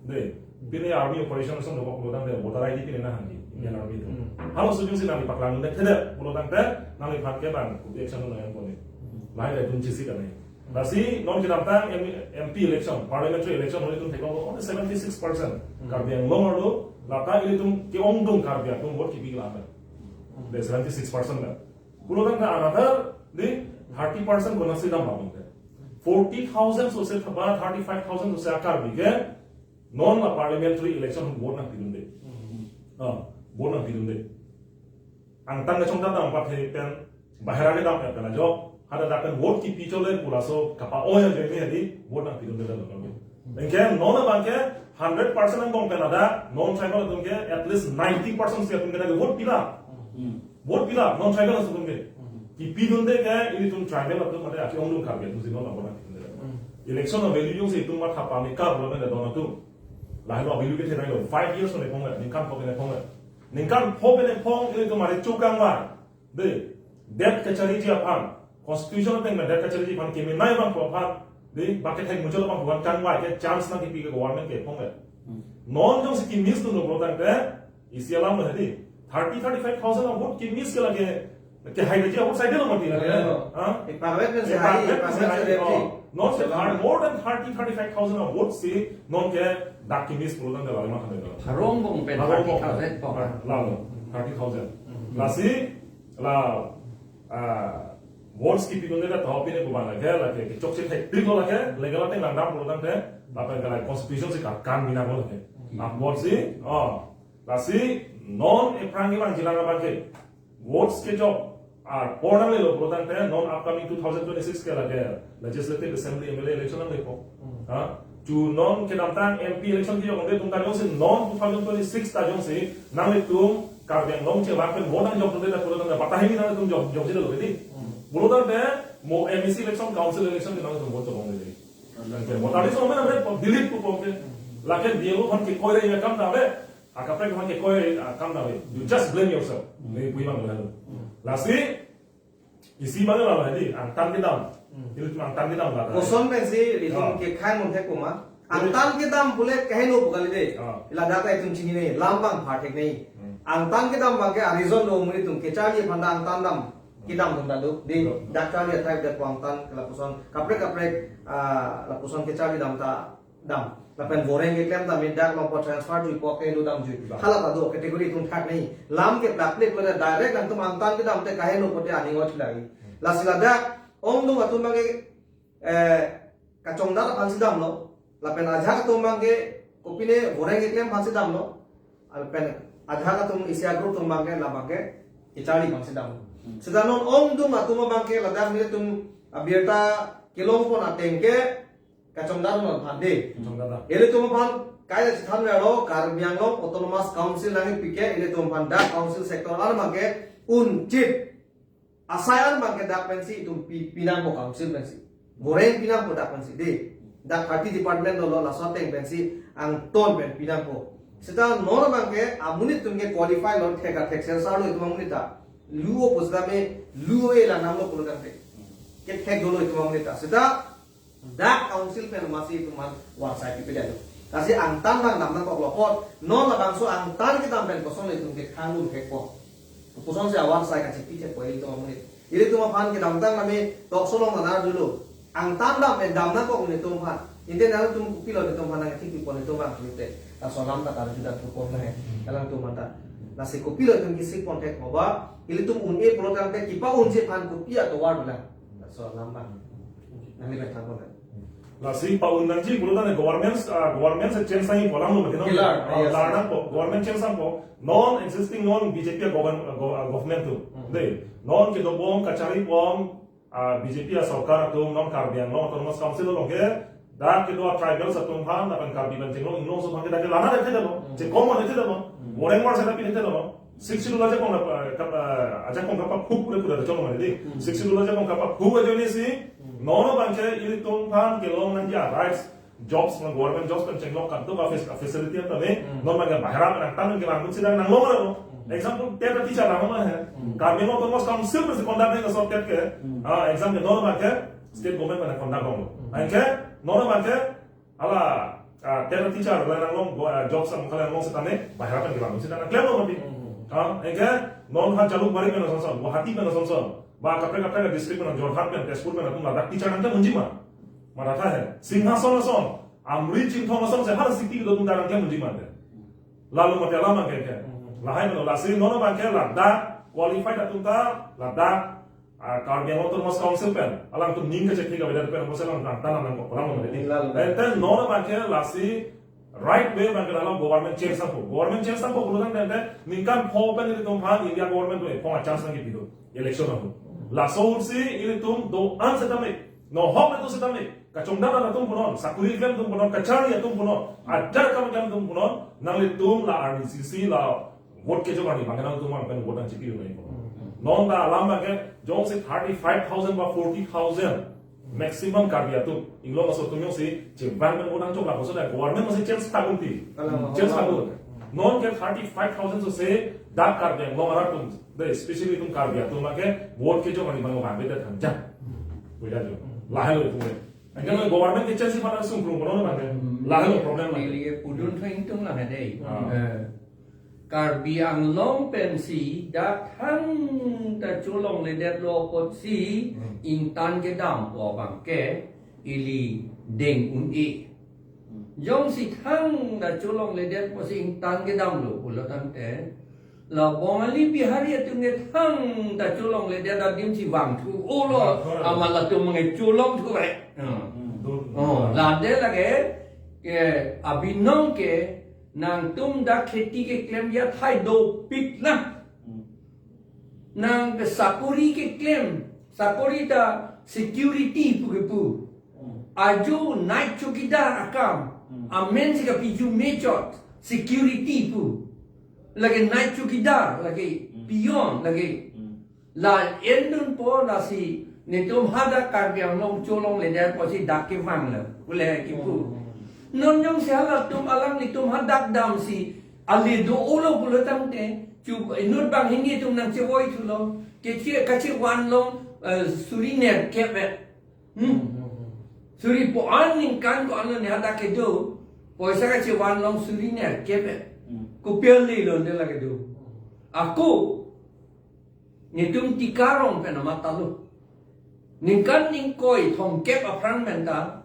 De, pine army operation son dokok pulo tangte voter I D pine nahangji, Indian Army atum. Hmm. Halaso jongsi nangli paklang dunde thede pulo tangte, nangliphan ke bang kopi action lo nangpo ne. Hmm. Lahai lahai atum chisi kane. Lasi non kedamtang M-, M P election, parliamentary election holi atum theklonglo only seventy-six percent. Hmm. Karbi Anglong arlo, lata ilitum ke-ongdung Karbi atum vote kipi kelang. Hmm. De seventy-six percent kan. Pulo tangte another de thirty percent konatsi dam abang ke. Forty thousand sose thaba thirty-five thousand sose a-Karbi ke non la parliamentary election vote nangpi dunde. Hmm. Ah, vote nangpi dunde. Angtan kachongdat dam pathe pen bahera kedam pen ajok. Hadak dak pen vote kipi chole pu laso kapa-oi ajoine adi vote nangpi dunde dam. Anke non abang ke hundred percent angbong pen hadak non tribal atum ke at least ninety percent si atum ke vote pila. Hmm. Vote pila, non tribal atum ke. Hmm. Kipi dunde ke ilitum tribal atum mate aki-ongdung Karbi atum si non la vote nangpi dunde. Hmm. Election a-value jongsi itum matha pame kar lo mene don atum. Lahelo a-value kethenei lo, five years ne phong le, ningkan pho ne phong le. Ningkan pho ne phong ilitum mare chukang ma. De, det kachariji aphan, constitution ateng me det kachariji aphan kemenei abangphu aphan, de, bang kethek muchot abangphu aphan kangvai ke chance nangkipi ke government ke phong le. Hmm. Non jongsi ki-miss dunlo pulo tangte, isi alam lo hedi. Thirty, thirty-five thousand a-vote ki-miss ke lake, kehai kaji a-vote saide lo mati lake. Lalo. Ha? Eparvet pen si hai, eparvet pen si eparvet pen si hai, hai. Oh. Non se thir-, more than thirty, thirty-five thousand a-vote si, non ke dak ki-miss pulo tangte lalo ma khan de. Arong bong pen Arong bong. Thirty thousand bong. Lalo, thirty thousand. Hmm. Lasi, la, ah, votes kipi dunde ta topi ne kuban lake, lake, kechokche thektik lo lake, legal ateng langdam pulo tangte, lapen ke la constitution si karkan mina lo lake. Hmm. Ah, vote si, oh, lasi, non ephrang kevang jilang abang ke, votes kejok, ah, por nanglelo pulo tangte, non upcoming two thousand twenty-six ke lake, Legislative Assembly M L A election nanglepo. Hmm. Ha? Chu non kedamtang M P election kejok ongde atum ta jongsi non two thousand twenty-six ta jongsi nanglitum Karbi Anglong chevang pen vote nangjok dunde ta pulo tangte batahi ni nanglitum jok, jokje lo hedi. Hmm. Pulo tangte mo M A C election, council election ke nanglitum vote jok ongde. Hmm. Lake voter list along me nang delete pu pom ke. Hmm. Lake D L O aphan kekoi re ya kam ta ave. Akaprek aphan kekoi, ah, kam ta ave. You just blame yourself. Hmm. Ne pui mang lo. Hmm. Lasi, isi abang lalo hedi, angtan kedam. Hmm. Ilitum angtan kedam la. Koson pensi ilitum Ah. kekhai mun thek puma. Angtan kedam pule kaheno pu kali de. Ah. Ladak la itum chinine, lam abang pha theknei. Hmm. Angtan kedam abang ke a-reason do amonit atum kecharli aphan ta angtan dam. Kedam atum ta do. De, Hmm. dak charli athai dak angtan ke lapuson. Kaprek kaprek, ah, lapuson kecharli dam ta dam. Lapen voreng keklem dam, dak longpo transfer juipo, keheno dam jui. Dam. Hala ta do, category atum thaknei. Lam ke plak plek lo, direct nangtum angtan kedam te kaheno pote aning ot lagi. Hmm. Lasi ladak ongdung atum abang ke, eh, kachongdat aphan si damlo. Lapen ajahak atum abang ke kopine voreng keklem aphan si damlo. Lapen ajahak atum isi a-group atum abang ke labang ke kecharli abang si damlo. Hmm. Seta non ongdung atum abang ke ladak nelitum abirta kelongpon ateng ke kachongdat non aphan de. Kachongdat. Ilitum aphan kaila chethan ralo Karbi Anglong Autonomous Council nangkepi ke ilitum aphan dak council sector an abang ke unchit asai an abang ke dak pensi itum pi, pinangpo council pensi. Voreng pinangpo dak pensi de. Dak thirty department dolo, laso ateng pensi angton pen pinangpo. Seta non abang ke amonit atum ke qualify lo, thek athek sensar lo itum amonit ta. Lu-o pu seta me, lu-o-e la namlo pulo tangte. Kethek dolo itum amonit ta. Seta dak council pen masi itum aphan warsai pipedetlo. Lasi angtan abang dam nangkoklo apot, non labangso angtan kedam pen koson itum ke thangnum thekpo. Koson si awarsai kachipi thekpo ilitum amonit. Ilitum aphan kedamtang kami talk show along nang arjulo. Angtan dam pen dam nangkok nelitum aphan. Ante nangtum kopilo nelitum aphan nangthik pipon nelitum abang nelitum. Laso alam ta karju dan pupon lahe. Alangtum aphan ta. Lasi kopilo itum kisik pon thek hoba. Ilitum un-e pulo tangte kipa-unji aphan kopi atovar dolang. Laso alam abang. Nangli pen thang pon. Lasi pa-un nangji pulo tangte government, ah, government si change nangji pu alam lo mati no? Kilar, ah, yes. Lar nangpo, government change nangpo. Non existing non B J P govern-, go-, ah, government atum. Hmm. De, non kedobom kacharlibom, ah, B J P asorkar atum non Karbi Anglong Autonomous Council along ke, dak kedo a-tribals atum aphan, lapen Karbi pen chenglong inglong atum aphan ke dak ke lana dak thedetlo, Hmm. chekom dak thedetlo, Hmm. voreng war seta pi thedetlo. Sixth Schedule ajakong kapa, kapa, ajakong kapaphuk pura pura chong mari di. Hmm. Sixth Schedule ajakong kapaphuk ajoine si, Hmm. non abangke ilitum aphan kelong nangji a-rights, jobs, non government jobs pen chenglok kangtung a fac-, a facility tame, Hmm. non abangke bahera pen angtan ke lang si dang nanglong lo. Hmm. Example, TET a teacher lang lo he. Hmm. Karbi Anglong Autonomous Council pensi conduct nangji laso TET ke. Hmm. Ah, exam ke non abangke state government pen conduct long lo. Hmm. Anke, non abangke, hala, ah, TET a teacher, la nanglong, go, ah, jobs am kali nanglong setame, bahera pen kelang seta nangklem lo mati. Hmm. Ah, anke, non ha Jalukbari pen asonson, Guwahati pen asonson, ba kaprek kaprek district pen, Jorhat pen, Tezpur pen, atum ladak teacher nangklem unji ma. Mathata he. Singhason ason, Amri Chinthong ason si hala city kedo atum ta nangklem unji ma de. Lalo mati alam abangke ke. Hmm. Lahai meno, lasi non abangke ladak qualified atum ta, ladak ah, Karbi Anglong Autonomous Council pen, alangtum ning kachethek avedet pen, bose lang tang tanam nang kolang mari di. Lalo. Ente non abangke lasi right way abangke dalam government change sangpo. Government change sangpo pulo tangte ningkan pho pen ilitum aphan India government do ephong a chance nangkepi do. Election atum. Laso ahut si ilitum do-an setame, nohok atum setame, kachongdat atum punon, sakuri klem atum punon, kacharli atum punon, adar kam klem atum punon, nanglitum la arni sisi la vote kejok arni abangke nangtum abang pen vote nangchipi un-e. Hmm. Non ta alam abangke jongsi thirty-five thousand ba forty thousand maximum Karbi atum, inglong aso atum jongsi chevang pen vote nangchok lapuson ta government masi change thak un ti. Alam, Change thak alam. un. Non ke thirty-five thousand so se dak Karbi Anglong arat atum, de especially itum Karbi atum abangke vote kejok arni abang abang beda thangjang. Beda jo. Lahelo itum. Anke government ke change si pada sungkrung kono abangke. Hmm. Lahelo problem la. Neli ke pudun thang tung la dei. Ah. Eh, Karbi Anglong pensi dak thangta cholongledetlo apotsi Hmm. ingtan kedampo abangke ili deng un-e. Hmm. Jongsi thangta cholongledet apotsi ingtan kedamlo pulo tangte, la Bongali Bihari atum ke thangta cholongledet adim si vangthu olo, Vangthu. amat latum nge cholongthu re. Hmm. Hmm. Oh, lade lake, eh, abinong ke nangtum dak kheti keklem athai dopik na. Hmm. Nang ke sakuri keklem, sakuri ta security pu kepu. Hmm. Ajo night chowkidar akam, Hmm. amen si kapiju mechot, security pu. Lake night chowkidar, lake Hmm. peon, lake. Hmm. La endunpo lasi netum hadak Karbi Anglong cholongledet apotsi dak kevang lo. Pule kipu. Hmm. Non jongsi halatum alang netum hadak damsi ale do-olo pulo tangte, chu inut banghini atum nangchevoithulo. Keche, kachevan long, eh, suri nerkep vet. Hmm? Hmm, hmm, hmm. Suri po-an ningkan ko-an lo ne hadak kedo. Poisa kachevan long suri nerkep vet. Hmm. Kopi ale lo ne la kedo. Ako, netum Tikarong pen amat ta lo. Ningkan ingkoi thomkep aphrang pen ta,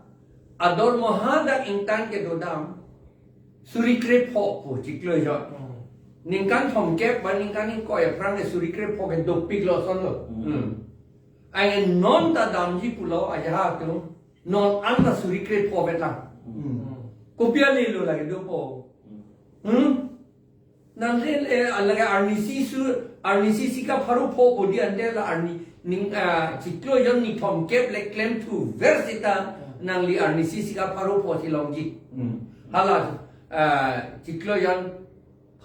adormoha dak ingtan kedodam, suri krepho pu chiklo jon. Hmm. Ningkan thomkep ba ningkan ingkoi aphrang ke suri krepho ke dopik lo ason lo. Hmm. Hmm. Anke non ta damji pulo aja ha tu, non an ta suri krepho vet lang. Hmm. Hmm. Kopi ale lo lake dopo. Hmm. Hmm? Nang le, eh, lake arnisi su, arnisi sika pharo pho bodi ante la arni, ning, ah, chiklo jon ni thomkep le klemthu ver seta nangli arnisi sika pharo pho si longji. Hmm. Hala, ah, chiklo jon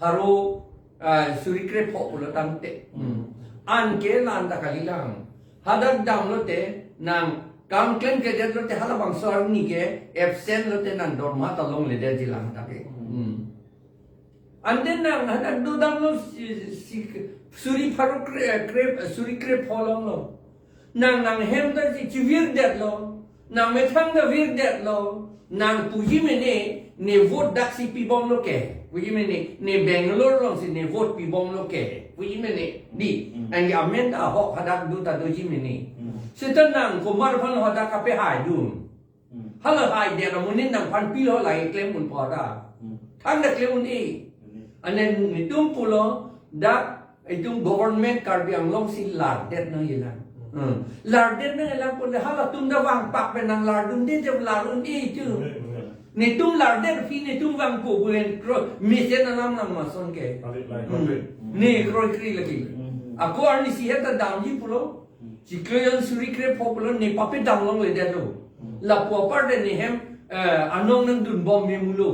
pharo, ah, suri krepho pulo tangte. Hmm. Anke la-an ta kalilang. Hadak damlote nang kam klemkledet lote halabangso arni ke absent lote nang dorma ta longledetji lang ta ke. Hmm. Ante nang hadak dodamlo si, si, suri pharo kre, kre, suri krepho longlo. Nang nanghem ta si chivirdetlo. Nang methang ta virdetlo. Nang puji mene, ne vote daksi pibomlo ke. Puji mene, ne Bangalore alongsi ne vote pibomlo ke. Puji mene, di. Hmm. Anke amen ta ahok hadak do ta doji mene. Hmm. Seta nang komat aphan hadak kapehai dun. Hmm. Hala haidet amonit nangphan pilo lai klem unpo ta. Hmm. Thangta klem un-e. Hmm. Ane netum pulo dak itum government Karbi Anglong si lardet nangjilang. Hmm. Lardet nangjilang pule halatum ta vangpak pen nang lardunde je lar un-e itum. Hmm. Netum lardet aphi netum vangpo buen kro mesen anam nang mason ke. Kali lai, hmm, kali. Ne kroikre lagi. Hmm. Ako arnisi heta damji pulo. Chiklo jon suri krepho pulo ne pape damlongledetlo. Hmm. Lapu apar de ne hem, eh, anong nangdunbom memulo.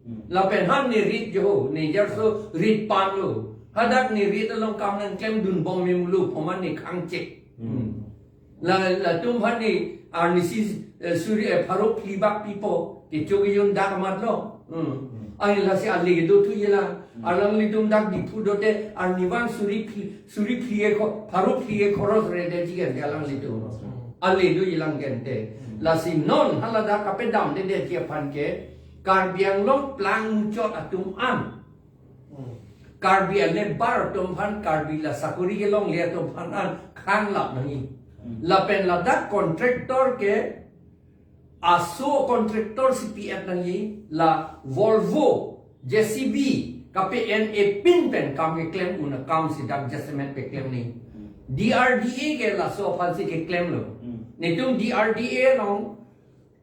Hmm. Lapen han ne rit jo, ne jarso rit panlo. Hadak ne rit along kam nangklemdun bom me mulo phoman ne khangchek. Hmm. La, latum aphan ne arnisi, eh, suri, eh, pharo phli bak pipo, kecho kejun dak amat lo. Hmm. Hmm. Ai lasi ale kedo thujilang. Hmm. Alanglitum dak Diphu dote arnivang suri phli, suri phli ekho, pharo phli ekho ros re detji kan alanglitum. Hmm. Ale dojilang gente. Hmm. Lasi non hala dak kapedamde detji aphan ke, Karbi Anglong plang muchot atum an. Hmm. Karbi ale bar atum aphan, Karbi la sakuri kelongle atum aphan an khanglap nangji. Hmm. Lapen ladak contractor ke aso contractor si pi-et nangji, la Volvo, J C B, kape-en epin pen kam keklem un akam si dak jasemet keklem nangji. Hmm. D R D A ke laso aphan si keklemlo. Hmm. Netum D R D A along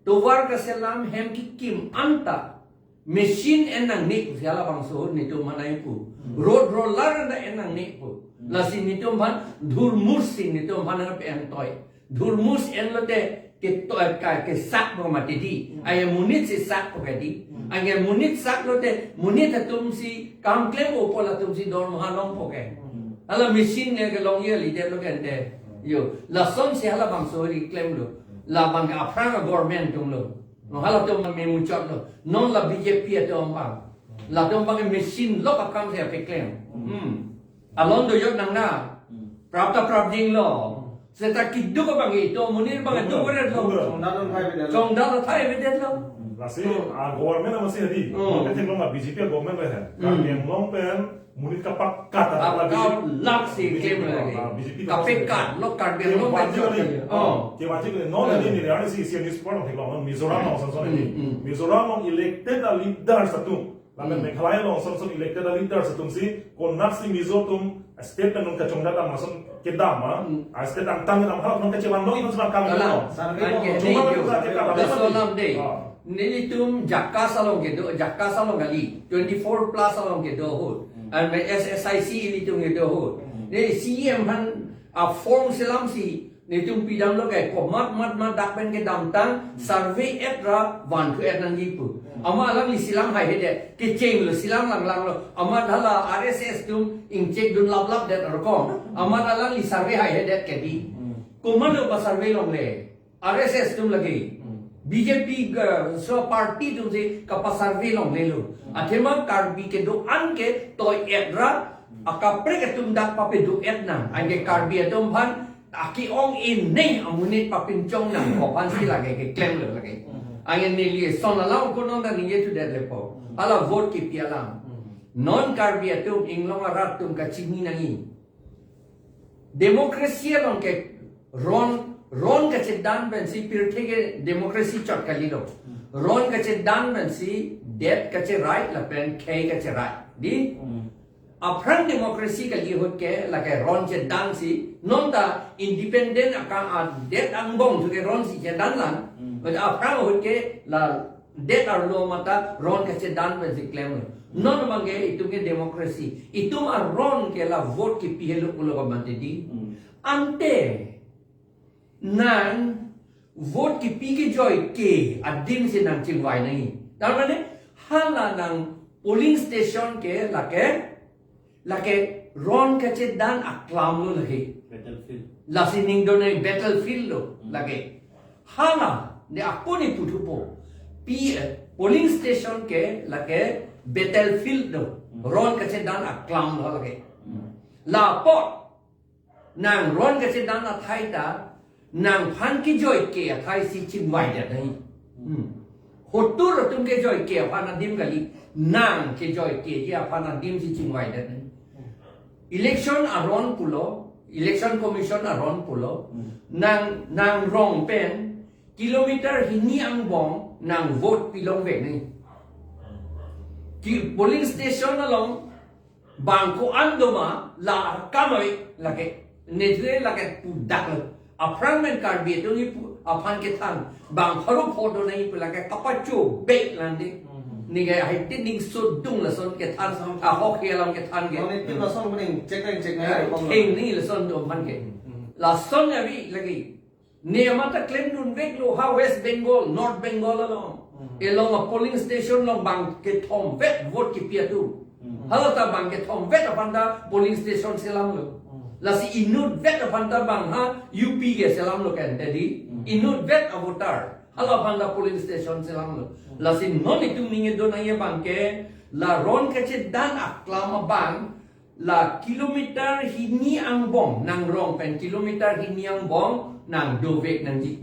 tovar kaselam hem kekim anta machine en nangne pu si halabangso netum manai pu. Hmm. Road roller anta en nangne pu. Hmm. Lasi netum aphan dhulmul si netum aphan nangpe-en toi. Dhulmul si enlote ketoi ka kesak po mati di. Hmm. Ai monit si sak po ke di. Hmm. Ai monit sak lote monit atum si kam klem-o pu latum si dormoha longpo ke. Hmm. Hala machine ne kelongji kali detlo ke ante. Hmm. Yo, lason si halabangso ri klemlo. Hmm. Labang ke aphrang government atumlo. No, halatum me muchotlo. Non la B J P atum abang. Latum abang machine lok akam si keklem. Hmm. Alon do jot nang na. Hmm. Prap ta prapjinlo. Hmm. Seta keduk abang ito monit abang keduk, keduk, beredetlo. Keduk. Chongdat athai avedetlo. Chongdat athai avedetlo. Hmm. Lasi, ah, government amatsi hadi. Hmm. Mungkin theklong la B J P government le hai. Hmm. Karbi Anglong pen monit kapakat, ah, lagi. Lak si B J P klem lagi. Ah, B J P kapakat lo Karbi Anglong. Kewajib kali. Oh. Kewajib kali. Non, hmm, ini, ini, ini si, si newspaper along theklong, non Mizoram along ason ason ini. Hmm, hmm. Mizoram along elected a leaders atum. Lapen, hmm, Meghalaya along ason ason elected a leaders atum si, konat si Mizo atum state pen non kachongdat amat ason kedam, ah. Hmm. Ah, state angtan kedam, hala non kachevan dong, inon sebar kam. Kalang. Kedam. Survey, kan along ke, cuma ini kita, kita, laso alam dei. Ah. Nelitum Jakhas along kedo, Jakhas along kali, twenty-four plus along kedo ahut. Hmm. An S S I C ilitum kedo ahut. Hmm. Ne C M aphan a form selam si, netum pidamlo ke, komat mat mat dak pen kedamtang, hmm, survey et ra vanthu-et nangji pu. Hmm. Amat alangli selam haihedet, kechenglo selam langlanglo. Amat hala R S S atum ingchekdun laplap det arkom. Amat alangli survey haihedet ke di. Hmm. Komatlo pa survey longle. R S S atum lake. Hmm. B J P, uh, so party atum si kapa-survey longlelo. Hmm. Athema Karbi kedo-an ke toi-et ra, hmm, akaprek atum dak papedo-et nang. Anke Karbi atum aphan aki-ong inei amonit papinchong nang ko aphan si lake keklemlo lake. Hmm. Anke neli son alam ko non ta ningje thudet lepo. Hmm. Hala vote kipi alam. Hmm. Non Karbi atum, inglong arat atum kachini nangji. Democracy along ke ron, ron kachedan pensi pirthe ke democracy chot kalilo. Hmm. Ron kachedan pensi det kacherai lapen khei kacherai. Di? Hmm. Aphrang democracy kali ahut ke lake ron chedan si, non ta independent akam adet angbong thu ke ron si chedan lang. Hmm. But aphrang ahut ke la det arlo mata ron kachedan pensi klem. Non abang ke itum ke democracy. Itum aron ke la vote kipi helo pulo ka mati di. Hmm. Ante nang vote kipi kejoi ke adim si nang chingvai nangji. Tar mane hala nang polling station ke lake, lake ron kachedan aklam lo lake. Battlefield. Lasi ning do nang battlefield lo, hmm, lake. Hala, ne ako ne puthupo. Pi, eh, polling station ke lake battlefield lo. Hmm. Ron kachedan aklam lo lake. Hmm. Lapu nang ron kachedan athai ta, nangphan kejoi ke athai si chingvai det nangji. Hmm. Hotur atum kejoi ke aphan adim kali, nang kejoi keji aphan adim si chingvai det nangji. Election aron pulo, Election Commission aron pulo, hmm, nang, nang rong pen kilometer hini angbong nang vote pilong vek nangji. Ki polling station along bang ko-an do ma la kam ave lake. Nethre lake pu dak lo. Aphrang pen Karbi atum ni pu aphan kethan. Bang pharo pho do nangji pu lake kapachobei lang di. Hmm. Neke hai ti ning sodung lason kethan. Ahok he alam kethan ke. Mane ti lason kuning cek nang cek nang. Ai, theng ni lason do aphan ke. Hmm. Lason ya vi lagi. Ne amat ta klemdun veklo ha West Bengal, North Bengal along. Hmm. Along a polling station along bang kethom vek vote kipi atum. Hala ta bang kethom vet aphan ta polling station selamlo. Lasi inut vet aphan ta bang ha U P ke selamlo kan tadi. Inut vet a voter. Hala aphan ta polling station selamlo. Lasi non itum ningje do nangji abang ke la ron kachedan aklam abang la kilometer hini angbong nangrong pen kilometer hini angbong nangdovek nangji.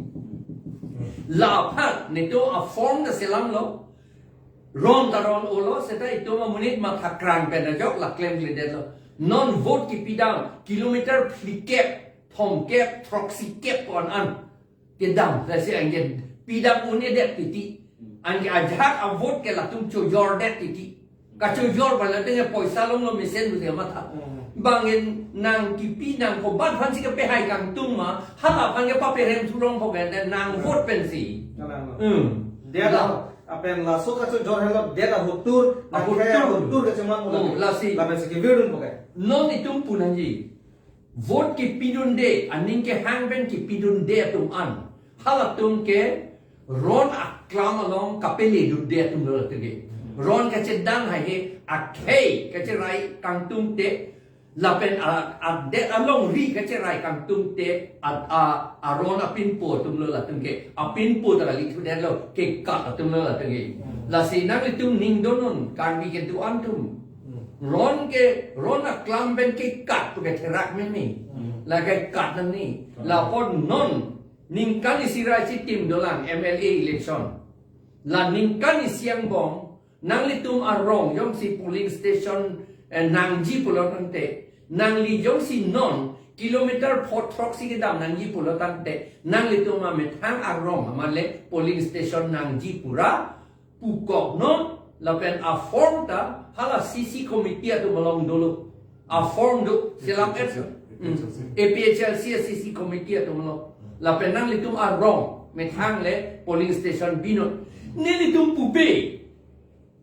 La aphan netum a form ta selamlo. Ron ta ron-olo, seta itum amonit matha krang pen ajok la klemkledetlo. Non vote kipidam kilometer phlikep, thomkep, throksikep ko-an an kedam, lasi anke pidam un-edet titi. Anke ajahak a vote ke latum chojordet titi. Kachojor ba latum ke poisa longlo mesen pu dia matha. Hmm. Bang in nangkipi nang kobat aphan si kepehai kangtung ma, hala aphan ke paperem thurong po ke, nang vote pensi. Kalang lo. Hmm. Dia La- la, apen laso kachojor helo, dia la hotur, A nang hotur. Kaya hotur kacamang ulang. Hmm, lasi. Lapen si kevirun po ke. Non itum pu nangji. Vote kipidunde, aning kehang pen kipidunde atum an. Halatum ke ron aklam along kapeledunde atumlo latum ke. Ron kachedan haihe akhei kacherai kangtung te, lapen a, adet alongri kacherai kangtung te, a, a, aron apinpo atumlo latum ke. Apinpo ta kali thudetlo, kekat atumlo latum ke. Lasi nanglitum ning donon, Karbi kedo-an atum. Ron ke, ron aklam pen kekat pu ke therak meme. Hmm. La kekat nangji. Hmm. Lapen non ningkan isi ra chitim dolang M L A election. La ningkan isi angbong nanglitum arong jongsi polling station, eh, nangji pulo tangte, nangli jongsi non kilometer pho throksi kedam nangji pulo tangte, nanglitum amethang arong amat le polling station nangji pura pukok non, lapen a form ta hala C C committee atum along dolo. A form do selam et. A P H L C. Hmm. A P H L C a C C committee atum along. Lapen nanglitum arong methang le polling station binon. Nelitum pupe.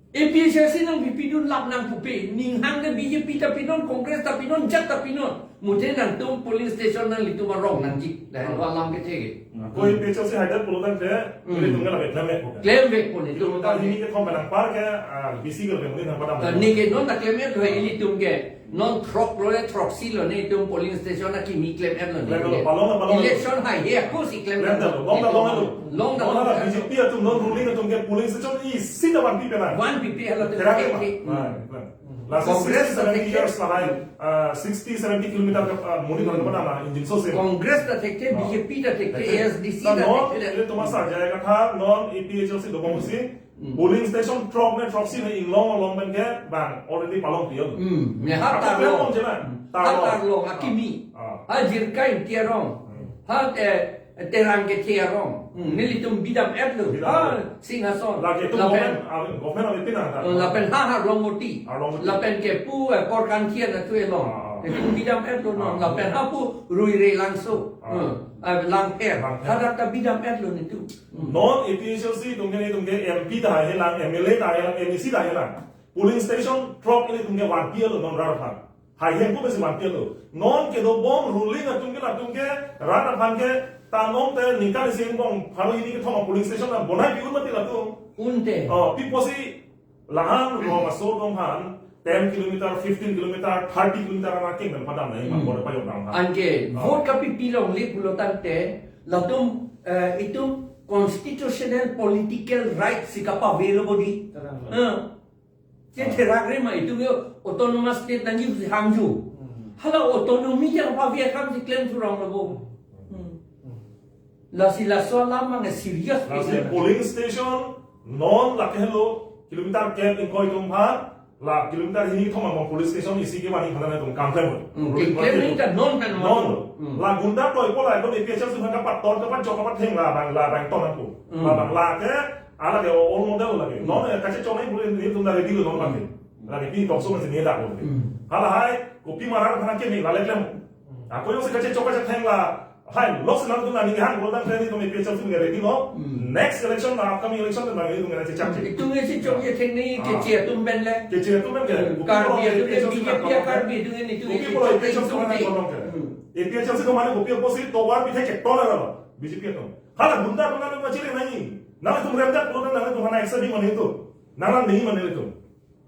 A P H L C nangpipidun lap nangpupe. Ning hang ke B J P ta pinon, Congress ta pinon, jat ta pinon. Muthe nangtum polling station nanglitum arong nangji. Lahen lo alam kethe ke. Ko A P H L C haidet pulo tangte, Hmm. nelitum ke labe klemvek po ke. Klemvek po nelitum. Kilometer hini kethom pen anpar ke, ah, B C ke labe muni nang padam. Ah, neke non ta klem-etlo ilitum ke. Non throklo le throksi lo nelitum polling station akimi klem-etlo. Klem-etlo, palong, palong. Election haihe ako si klem-et. Klem-etlo, long ta long-etlo. Long ta long. Long ta B J P atum non ruling atum ke polling station isi ta vanpipe nang. Vanpipe halatum. Therak ke ma? Ke. Nah, klem. Laso Congress sixty, seventy ta thekthe. Years lahai, ah, sixty, seventy kilometer ke, ah, muni nang mana injin so se. Congress ta thekthe, Oh. B J P ta thekthe, Thekthe. A S D C Ta ta non, thekthe. Ilitum asar jaya katha, non A P H L C dobom si, Hmm. polling station throk ne throksi ne inglong along pen ke, bang, already palong tiang. Hmm, ne ha Apa tarlong. Palong je na? Hmm. Ha tarlong. Tarlong, akimi. Ah. Ha Jirka Ingti arong. Hmm. Ha, eh, Terang kethe arong. Hmm, nelitum bidam-etlo. Bidam. Ha, Singhason. Lake itum Lapen government, ah, government ave pinang ta. Oh, lapen ha ha Rongmoti. Ah, Rongmoti. Lapen ke pu, eh, Korkanthian atu elong. Ah, ah. Nelitum bidam-etlo non. Ah. Lapen ha pu Ruire Langso. Ah. Hmm. Ah, Langpher. Langpher. Hadak ta bidam-etlo nelitum. Hmm. Non A P H L C atum ke nelitum ke M P ta helang, M L A ta helang, M A C ta helang. Polling station throk nelitum ke vanpi-etlo non rat aphan. Haihe pu pensi vanpi-etlo. Non kedobom ruling atum ke latum ke rat aphan ke ta non te ningkan isi angbong pharo hini kethom polling station ta bonai pi-un mati latum. Unte. Oh, pi pusi lahan rong aso atum aphan ten kilometer, fifteen kilometer, thirty kilometer ana king dan padam nai Hmm. ma bor payok dam aphan. Anke Oh. vote kapipi longle pulo tangte latum, eh, itum constitutional political right si kapavelo bodi. Kadang. Eh. Che therak re ma itum yo autonomous state nangji si hangjo. Hmm. Hala autonomy yang pavia kam si klem surang lo bo. Hmm. Lasi laso alam mang serious Lasi pen. Polling station non lake helo kilometer kep ingkoi atum aphan la kilometer hini thom angbong polling station isi ke mani khana atum kam klem. Hmm, Ruling klem party ni atum. Ta non kan Non. Hmm. La gunda toi ko la ekdom A P H L C aphan kapaton kapajok kapateng la bang la bang ton aku. Hmm. La bang lake Ala ke all model lake. Hmm. Non, eh, kachechok nai bule nelitum ta ready lo non lake. Hmm. Lake pi tokso nang sini dak lo. Hmm. Halahai, kopi marar khana ke ni lale klem. Hmm. Ako jongsi kachechok kachetheng lahai, lok si nangtum nangning hang bol tang nelitum A P H L C nge ready lo. Hmm. Next election, na upcoming election, nelitum nge chechak che. Itum nge chechok chetheng ni Ah. keche atum pen le. Keche atum pen ke. Hmm. Kopi Karbi pulo atum ke A P H L C B J P nang a Karbi atum nge itum nge kopi pulo chechok A P H L C chetheng nang tum. Hmm. A P H L C atum mane kopi opposite tovar pithe ke tola lo. B J P atum. Hala gunda atum nang ma chile nai. Nangtum remjak pulo nangtum hana action ni mane tu. Nang nang ni mane tu.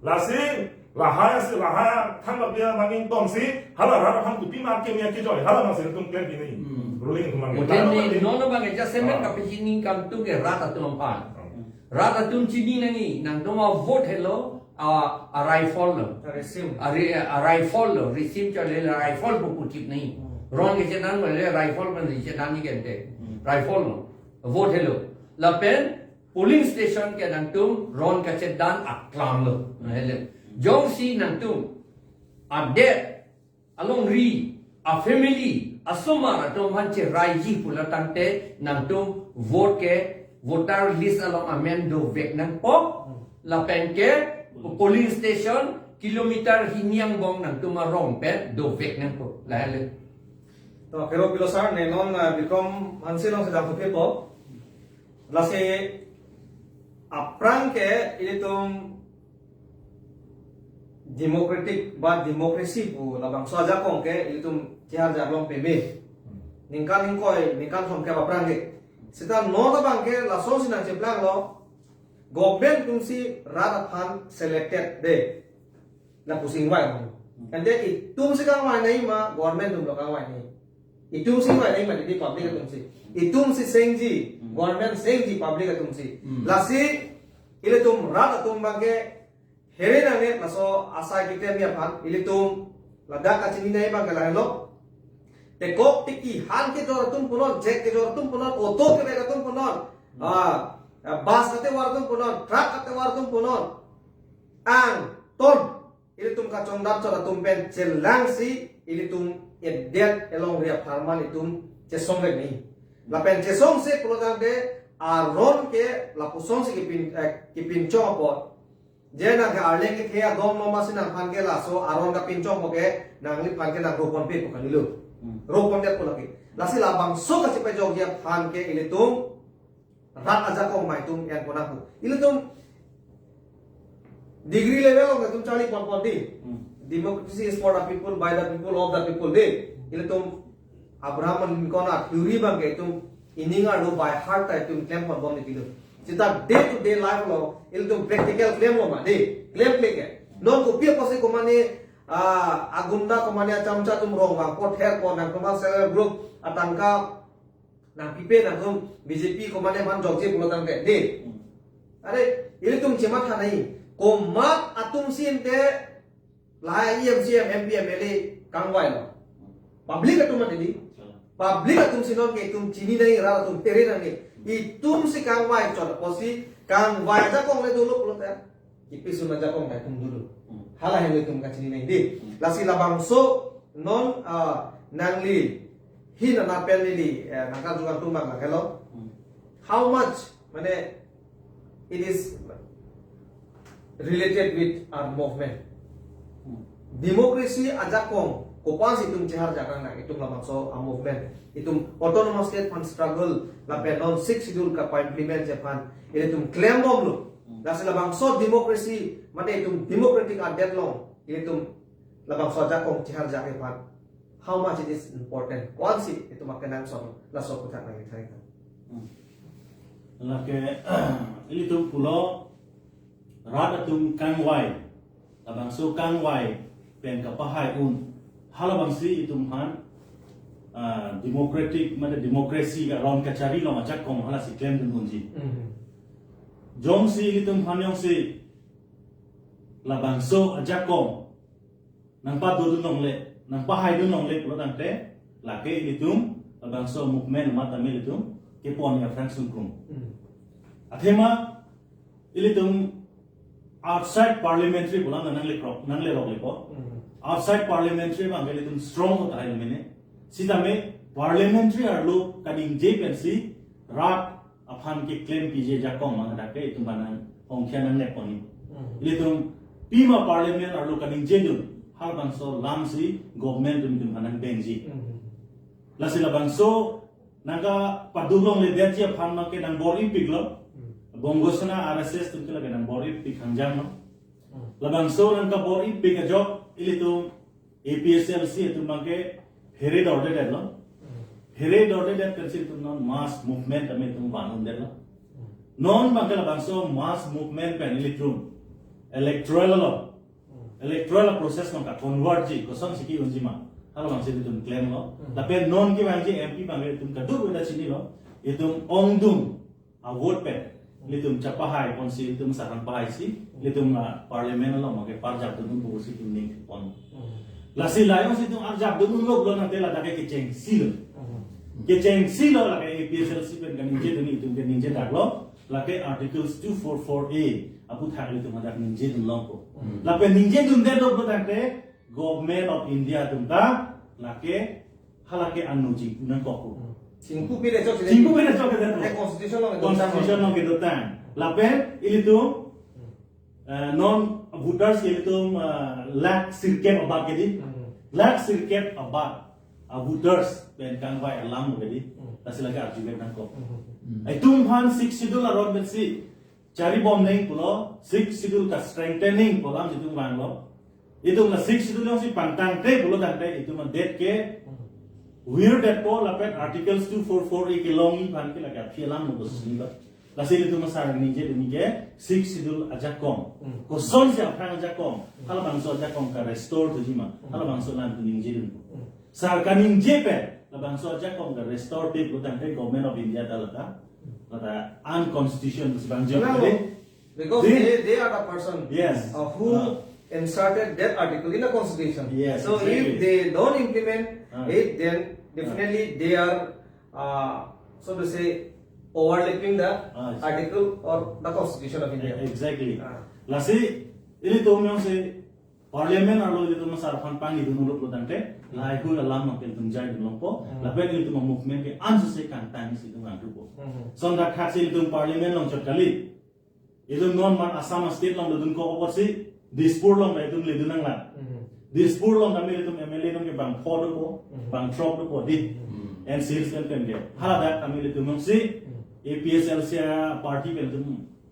Lasi Lahai si, lahai thanbak dia nanging tongsi, hala rat aphan kopima kemia kejoi, hala nangsi tum klem pini. Hmm. Ruling tum nanging. Mungkin ni, non abang ke jasemen Ah. kapachini kangtung ke rat atum aphan. Hmm. Rat atum chini nangji, nangtum avote helo, a, a rifle lo. A resume. A re-, a rifle lo, resume chale rifle pu puthip nangji. Hmm. Ron kechedan le rifle pen chedan ni kente. Hmm. Rifle lo. Vote helo. Lapen polling station ke nangtum ron kachedan aklam lo. Nahele. Jongsi nangtum adet, alongri, a family, asomar atum aphan cheraiji pulo tangte nangtum vote ke, voter list along amen dovek nangpo. Lapen ke polling station kilometer hini angbong nangtum arong pen dovek nangpo. Lahele. To, kero pilo sir, ne non, ah, Bikram Hanse alongsi damthupo. Lasi aphrang ke ilitum democratic ba democracy pu labangso ajakong ke ilitum chehar jarlong peme. Ningkan ingkoi, ningkan thomkep aphrang ke. Seta non abang ke lasonsi nangcheplang lo. Government atumsi rat aphan selected de. Lapusi ingvai lo. Ante itumsi kangvai nangji ma, government atum lo kangvai nangji. Itumsi ingvai nangji ma, di public atumsi. Itumsi sengji, Hmm. government sengji public atumsi. Hmm. Lasi, ilitum rat atum abang ke here nangne laso asai keklem aphan, ilitum ladak kachini nangji abang ke lahelo. Tekok tiki han kejor atum punon, jek kejor atum punon, auto kevek atum punon. Hmm. Ah, ah, bus katovar atum punon, truck katovar atum punon. Angton ilitum kachongdam chot atum pen chelangsi ilitum edet elongri apharman itum chesongvek nangji. Lapen chesongse pulo tangte aron ke lapusonsi kepin, eh, kepinchong apot. Je nang ke arleng kethe adom no masi nangphan ke laso aron kapinchongpo ke nangliphan ke nang roponpe pu kalilo. Hmm. Ropondet pu lake. Lasi labangso kachepajokji aphan ke ilitum rat ajakong ma itum enpo nangpo. Ilitum degree level along itum charli ponpon di. Hmm. Democracy is for the people, by the people, of the people di. Ilitum Abraham Lincoln a-theory abang ke itum ining arlo by heart ta itum klem ponbom ni kilo. Seta day to day life along ilitum practical klemlo ma di. Klemkle ke. Non kopi apotsi komane, ah, agunda komane achamcha atum rong vangpo therpo nangtum a self help group atangka nangpipe nangtum B J P komane man jokje pulo tangte de. Hmm. Are, ilitum chematha nangji. Komat atumsi ante lahai E M, C E M, M P, M L A kangvai lo. Public atum ante di. Public atumsi non ke itum chini nangji, rat atum tere nangji. Itumsi kangvai chot apotsi kangvai ajakong le dolo pulote kipi suna ajakong nangtum dolo. Hmm. Hala henlo itum kachini nangji di. Hmm. Lasi labangso non, ah, nangli hin ana pen neli, eh, nangkarju kangtung abang lahelo. Hmm. How much, mane, it is related with our movement. Hmm. Democracy ajakong kopansi itum chehar jakang nang itum labangso a-movement. Itum autonomous state aphan struggle lapen non Sixth Schedule kapa-implement aphan ilitum klembomlo. Hmm. Lasi labangso democracy, mane itum democratic adet along ilitum labangso ajakong chehar jakang aphan how much it is important. Koansi itum akenangsot laso aputhak nangkethan. Hmm. Lake, ilitum pulo rat atum kangvai, labangso kangvai pen kapahai un. Halabangsi itum aphan, ah, democratic, mane democracy aron kachari along ajakong halasi klemdun unji. Mhm. Jongsi ilitum aphan jongsi labangso ajakong nangpadodun longle, nangpahaidun longle pulo tangte, lake ilitum labangso movement amat tame ilitum kepon aphrang sungkrum. Mhm. Athema ilitum outside parliamentary pulang nanglekrok, nanglerok lepo. Hmm. Outside parliamentary abang ilitum strong ko tahai mene. Sitame parliamentary arlo kaningje pensi rat aphan keklem pije ajakong abang dak ke itum aphan nang ongkhia nangnepon ni. Hmm. Ilitum pima parliament arlo kaningjedun halabangso alamsi government atum itum aphan nangbenji. Hmm. Lasi labangso nangkapaduk longledetji aphan abang ke nangbor-ipik lo. Hmm. Bongo Sena R S S atum ke lake nangbor-ipik hangjang lo. Hmm. Labangso nangkabor-ipik ajok ilitum A P H L C atum abang ke phere dordedet lo. Hmm. Phere dordedet pensi itum non mass movement tame itum van-undet lo. Hmm. Non abang ke labangso mass movement pen ilitum electoral lo. Hmm. electoral process nang ka convert ji, kosonsi ke-unji ma, hala abangsi itum klemlo. Hmm. Lapen non kevangji M P abang itum kadokave ta chinilo, itum ongdung a-vote pen ilitum chapahai ponsi, ilitum sarang pahai si, ilitum, ah, parliament along ma ke parjap dun pusi itum ningpon. Hmm. Lasi la jongsi itum arjap dun unlo pulo tangte ladak ke kechengsi lo. Hmm. Kechengsi lo, lake A P H L C pen kaningje dun, itum kaningje daklo, lake Articles two four four A aputhak ilitum hadak ningje dun longpo. Hmm. Lapen ningje dundetlo pulo tangte Government of India atum ta lake, halake anu chingpu nangkok. Hmm. Chingpupe re chok, chingpupe re chok, eh, constitution along, constitution along kedotang. Lapen ilitum, eh, non voters ilitum, eh, lakh sirkep abak ke di. Hmm. Lakh sirkep abak a-voters pen kangvai alam ke di. Hmm. Lasi lake arjuve nangkok. Hmm. Itum aphan Sixth Schedule aron pensi charibom nangji pulo, Sixth Schedule ka strengthening pu alam itum vanglo. Itum la Sixth Schedule jongsi pangtangte pulo tangte itum adet ke virdetpo, lapen Articles two four four A kelongji aphan ke lake aphi alam lo pusi lo. Lasi ilitum asar ningje dun ke Sixth Schedule ajakong. Hmm. Kosonsi aphrang ajakong, hala abangso ajakong ka restore thuji ma, hala abangso alam itum ningje dun. Hmm. Sar kaningje pen labangso ajakong ka restore te pulo tangte Government of India ta lata, lata unconstitutional si bang jok. Hello. Kali. Because they, they are the person, yes, uh, who, uh, inserted that article in the constitution. Yes, so exactly. If they don't implement, uh, it, then, uh, definitely they are, uh, so to say, overlapping the, uh, article or the constitution of India. Exactly. Uh. Lasi, ilitum jongsi parliament arlo ilitum asar aphan pangni dunlo pulo tangte, lahai hui alam ma pen itum jai dun longpo, hmm, lapen ilitum a-movement ke ansose kangtang si itum angtupo. Hmm. Son dak khak si ilitum parliament along chot kali. Itum non mar Assam state along le dunkok apotsi, Dispur along le itum le dun nanglang. Hmm. Dispur along tame ilitum M L A atum ke bang pho dopo, hmm, bang throk dopo di. Hmm. N C Hills pen pen ke. Haladak tame ilitum jongsi, hmm, A P H L C a-party pen itum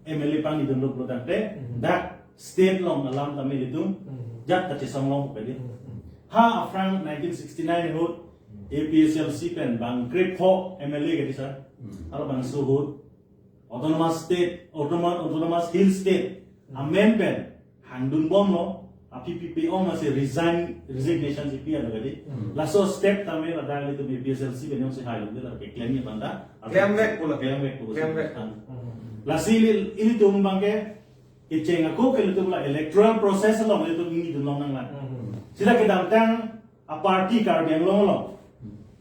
M L A pangni dunlo pulo tangte, hmm, dak state along alam tame ilitum, hmm, jat kachesong longpo kali. Hmm. Ha aphrang nineteen sixty-nine ahut, hmm, A P H L C pen bang krepho M L A kali sir. Hmm. Hala abangso ahut Autonomous State, Autonomous, Autonomous Hill State, hmm, amen pen hangdun bomlo, aphi pipe-ong masi resign, resignation si pi-an lo kali. Hmm. Laso step tame ladak ilitum A P H L C pen jongsi hailongde lake klemji aphan ta. Klemvek pulo. Klemvek pulo. Klemvek. Hmm. Lasi ili, ilitum abang ke, kecheng ako ke ilitum la electoral process along ilitum ningje dun long nanglang. Hmm. Seta kedamtang a-party Karbi Anglong along,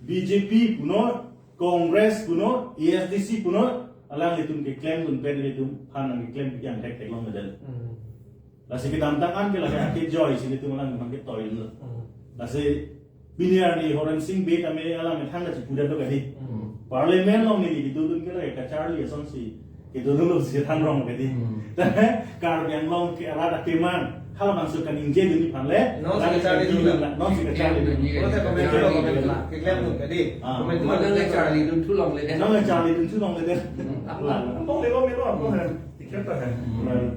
B J P punon, Congress punon, A S D C punon, alanglitum keklem dun pen ilitum aphan nangkeklem pi-an thektheklongledet. Hmm. Lasi kedamtang an ke lake akejoi si ilitum alanglitum aphan ketoilo. Hmm. Lasi pini arni Horensing Bey tame alam methang ta chipudetlo kali. Hmm. Parliament along neli kedodun ke lake kacharli asonsi kedodunlo si thangrong kali. Hmm. Karbi Anglong ke arat akeman, hala abangso kaningje dunji aphan le, non si kacharli dunji, non si kacharli dunji. Pulote comment lo, comment lo, keklem dun kali. Ah. Comment lo, non le charli dunthu longledet. Non le charli dunthu longledet. Hmm. Lalo. Ampong le, ampong le, ampong le. Tiket ta hai. Hmm.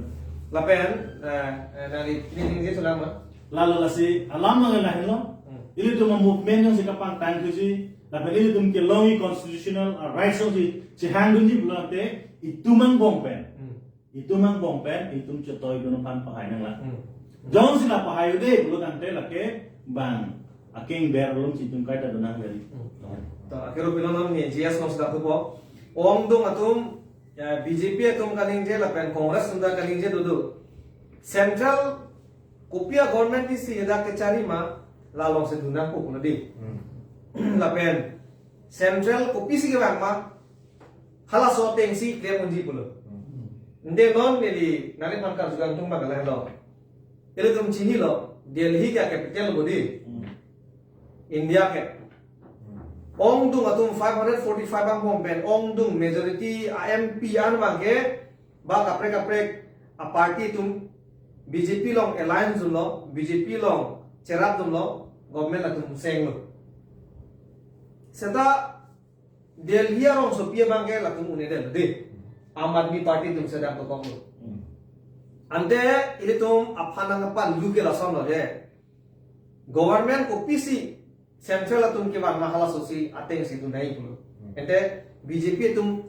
Lapen, eh, eh, nari, ini, ini, ini, selama. Lalo lasi alam nang lahenlo. Hmm. Ilitum a-movement jongsi kapangtang thuji, lapen ilitum kelongji constitutional, uh, rights jongsi chehang dunji pulo tangte itum angbong pen. Hmm. Itum angbong pen itum chetoidun aphan pahai nanglang. Hmm. Jongsi la pahai un-e pulo tangte lake bang akeng ber along si itum kaita dun nang kali. Hmm. To, akhir pilo non ni G S non sedang tupo. Ongdung atum, ya, B J P atum kaningje lapen Congress atum ta kaningje dodo. Central kopi a-government isi hadak kechari ma, la alongsi dun nangpo pulo di. Hmm. Lapen Central kopisi kevang ma, halaso atengsi klem unji pulo. Hmm. Ante non neli nangli aphan karju kangtung abang lahelo. Ilitum chinilo, Delhi ke capital bo di. Hmm. India ke. Hmm. Ongdung atum five hundred forty-five angbong pen, ongdung majority a-M P an abang ke, ba kaprek kaprek a-party atum B J P along alliance dunlo, B J P along cherap dunlo, government atum senglo. Seta Delhi arongsopi abang ke latum un-edet di. Aam Aadmi Party atum sedang tokoklo. Hmm. Ante ilitum aphan nangpanglu ke lasonlo je. Government kopisi Central atum kevang ma halasosi atengsi dun nangji pulo. Hmm. Ante B J P atum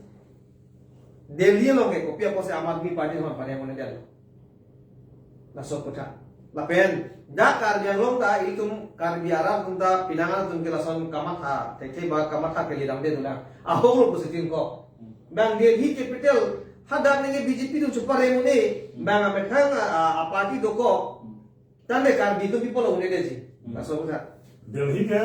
Delhi along ke kopi apotsi Aam Aadmi Party atum pare mane jalo. Laso kotha. Lapen dak Karbi Anglong ta itum Karbi arat atum ta pinangan atum ke lason kamatha, thekthe ba kamatha kali damde dolang. Ahok lo positin ko. Bang Delhi capital hadak neke B J P atum chupa rem ne, bang amethang a, a, a party dokok. Tangte Karbi atum people lo ne desi. Hmm. Laso kutha. Delhi ke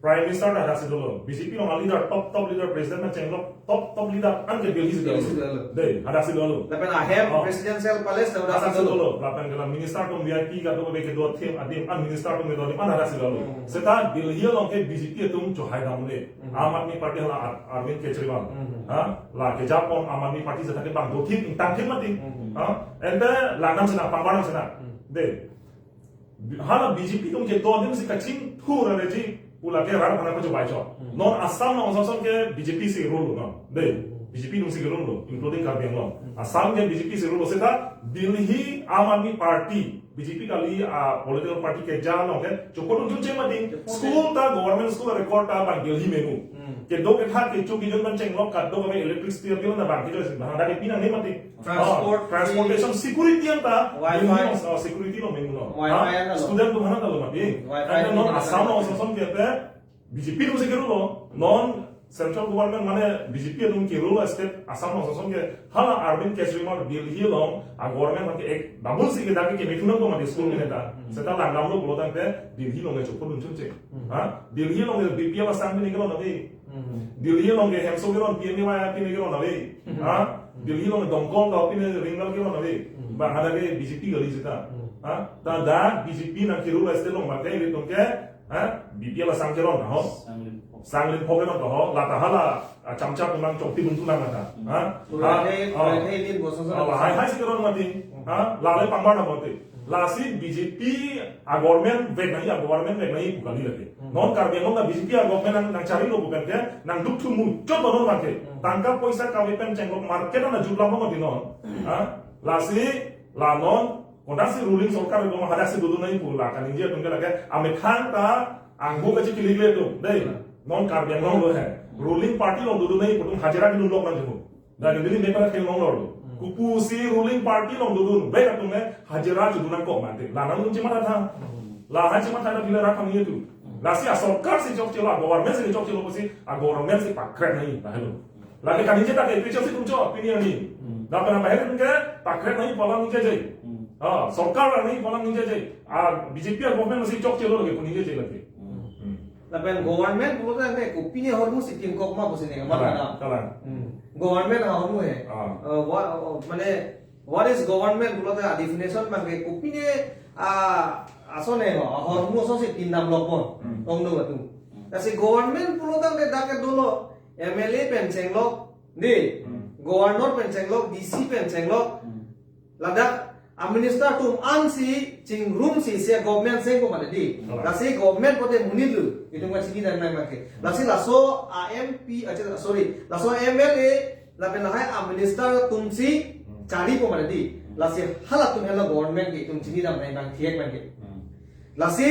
Prime Minister ta hadak si dolo. B J P along a leader, top, top leader, president pen chenglok, top, top leader an ke Delhi si dolo. Delhi si dolo. Dei, hadak si dolo. Lapen ahem Oh. Presidential Palace ta hadak si Hadak si dolo. dolo. Lapen ke la minister atum V I P kadokave kedo athim adim an, minister atum kedo adim an hadak si dolo. Hmm. Seta Delhi along ke B J P atum chohai damde. Hmm. Aam Aadmi Party hala Ar-, Arvind Kejriwal. Hmm. Ha? La kejapon Aam Aadmi Party seta ke bang dothim ingtangthim mati. Hmm. Ha? Ente langdam sena, pangbarnam sena. Hmm. Dei. Hala B J P atum kedo adim si kachingthur aveji pu lake rat aphan kachobai chot. Hmm. Non Assam along ason ason ke B J P si rule lo non. Dei, Hmm. B J P atum si rule lo, including Karbi Anglong. Hmm. Assam ke B J P si rule lo seta Delhi Aam Aadmi Party, B J P kali, ah, political party keja along ke chokot dunchunche mati. Chokot School ta, government school record ta bang Delhi menu. Hmm. Kedo ketha kecho kejun pen chenglok kadokave electricity bill na bang kecho si bang hadak ke pinangne mati. Transport Oh, transportation free. Security anta, Wi-Fi. Minimum, oh, security lo minimum lo. Wi-Fi Ha? anta lo. Student atum aphan anta lo mati. Wi-Fi Anta anta non lo. Assam along ason ason ke te B J P atum si ke rule lo, non central government mane B J P atum ke rule lo state Assam along ason ason ke hala Arvind Kejriwal Delhi along a government ke ek double si ke dak ke methunang atum mati school Hmm. ke neta. Hmm. Seta langdam lo pulo tangte Delhi along ke chokot dunchunche. Hmm. Ha? Delhi along ke B P L asang pine kelong ave. Hmm. Delhi along ke hemso kelong P M A Y pine kelong ave. Hmm. Ha? Delhi along ke Domkol ta pine ring well kelong ave. Hmm. Bang hadak ke B J P kali seta. Hmm. Ha? Ta dak B J P nang ke rule state along mate ilitum ke, ha? B P L asang kelong ho. Sang lim pho. Sang lim pho kelong ho. Lata hala, ah, chamcha atum nang chokti buntu nang lata. Hmm. Ha? Pura Ha? hai, Oh. pura hai din bosan Oh, sana. Hai hai si kelong mati. Hmm. Ha? Lale pangbar na mati. Lasi B J P a government vek nangji, a government vek nangji pu kali lake. Hmm. Non Karbi Anglong ta B J P a government nang, nangcharilo pu pen ke, nangduk thumu chot lo non lake. Hmm. Tangka poisa kave pen chenglok market ana jutlam lo mati non. Hmm. Ha? Lasi, la non, konatsi ruling sorkar lo hadak si dodun nangji pu la kaningje atum ke lake, amethang ta angho kachi kilik le atum. Dei, Hmm. non Karbi Anglong lo he. Ruling party along dodun nangji pu atum hajira kedun lok nangji pu. Dak Delhi mepar ke long lor. Hmm. Kopusi ruling party along dodun, baik atum ne hajira chudun nangkok mati. La nang nung chimat tha. Hmm. La han chimat tha na bila rak kami itu. Hmm. Lasi a sorkar si chokchelo, government si chokchelo pusi, a government si pakret nangji, la helo. Lake kaningje ta ke, picture si tum chok, pini ani. Hmm. Lapen apa heret ke, pakret nangji pu alam ningje jai. Hmm. Ah, sorkar nangji pu alam ningje jai. A B J P a government si chokchelo lake, pu ningje jai lake. Hmm. Hmm. Lapen government pulo tangte kopine ahormu si tingkok ma pusi ne, ma Kalang, kadam. Kalang. Hmm. Government ahormu he. Ah. Uh, what, uh, mane, what is government pulo tangte definition abang ke kopine, ah, ason he ho, ahormu ason si pindam lok pon. Hmm. Ongdung atum. Hmm. Lasi government pulo tangte dak ke dolo, M L A pen chenglok, dei. Hmm. Governor pen chenglok, D C pen chenglok. Hmm. Ladak a minister atum an si chingrum si si government sengko mane dei. Hmm. Lasi government kote monit lo, itum kachini dan nang make. Lasi laso a M P, acha, sorry, laso M L A, lapen lahai a minister atum si Hmm. charipo mane dei. Hmm. Lasi halatum helo government ke itum chini dan nang bang thiek bang ke. Hmm. Lasi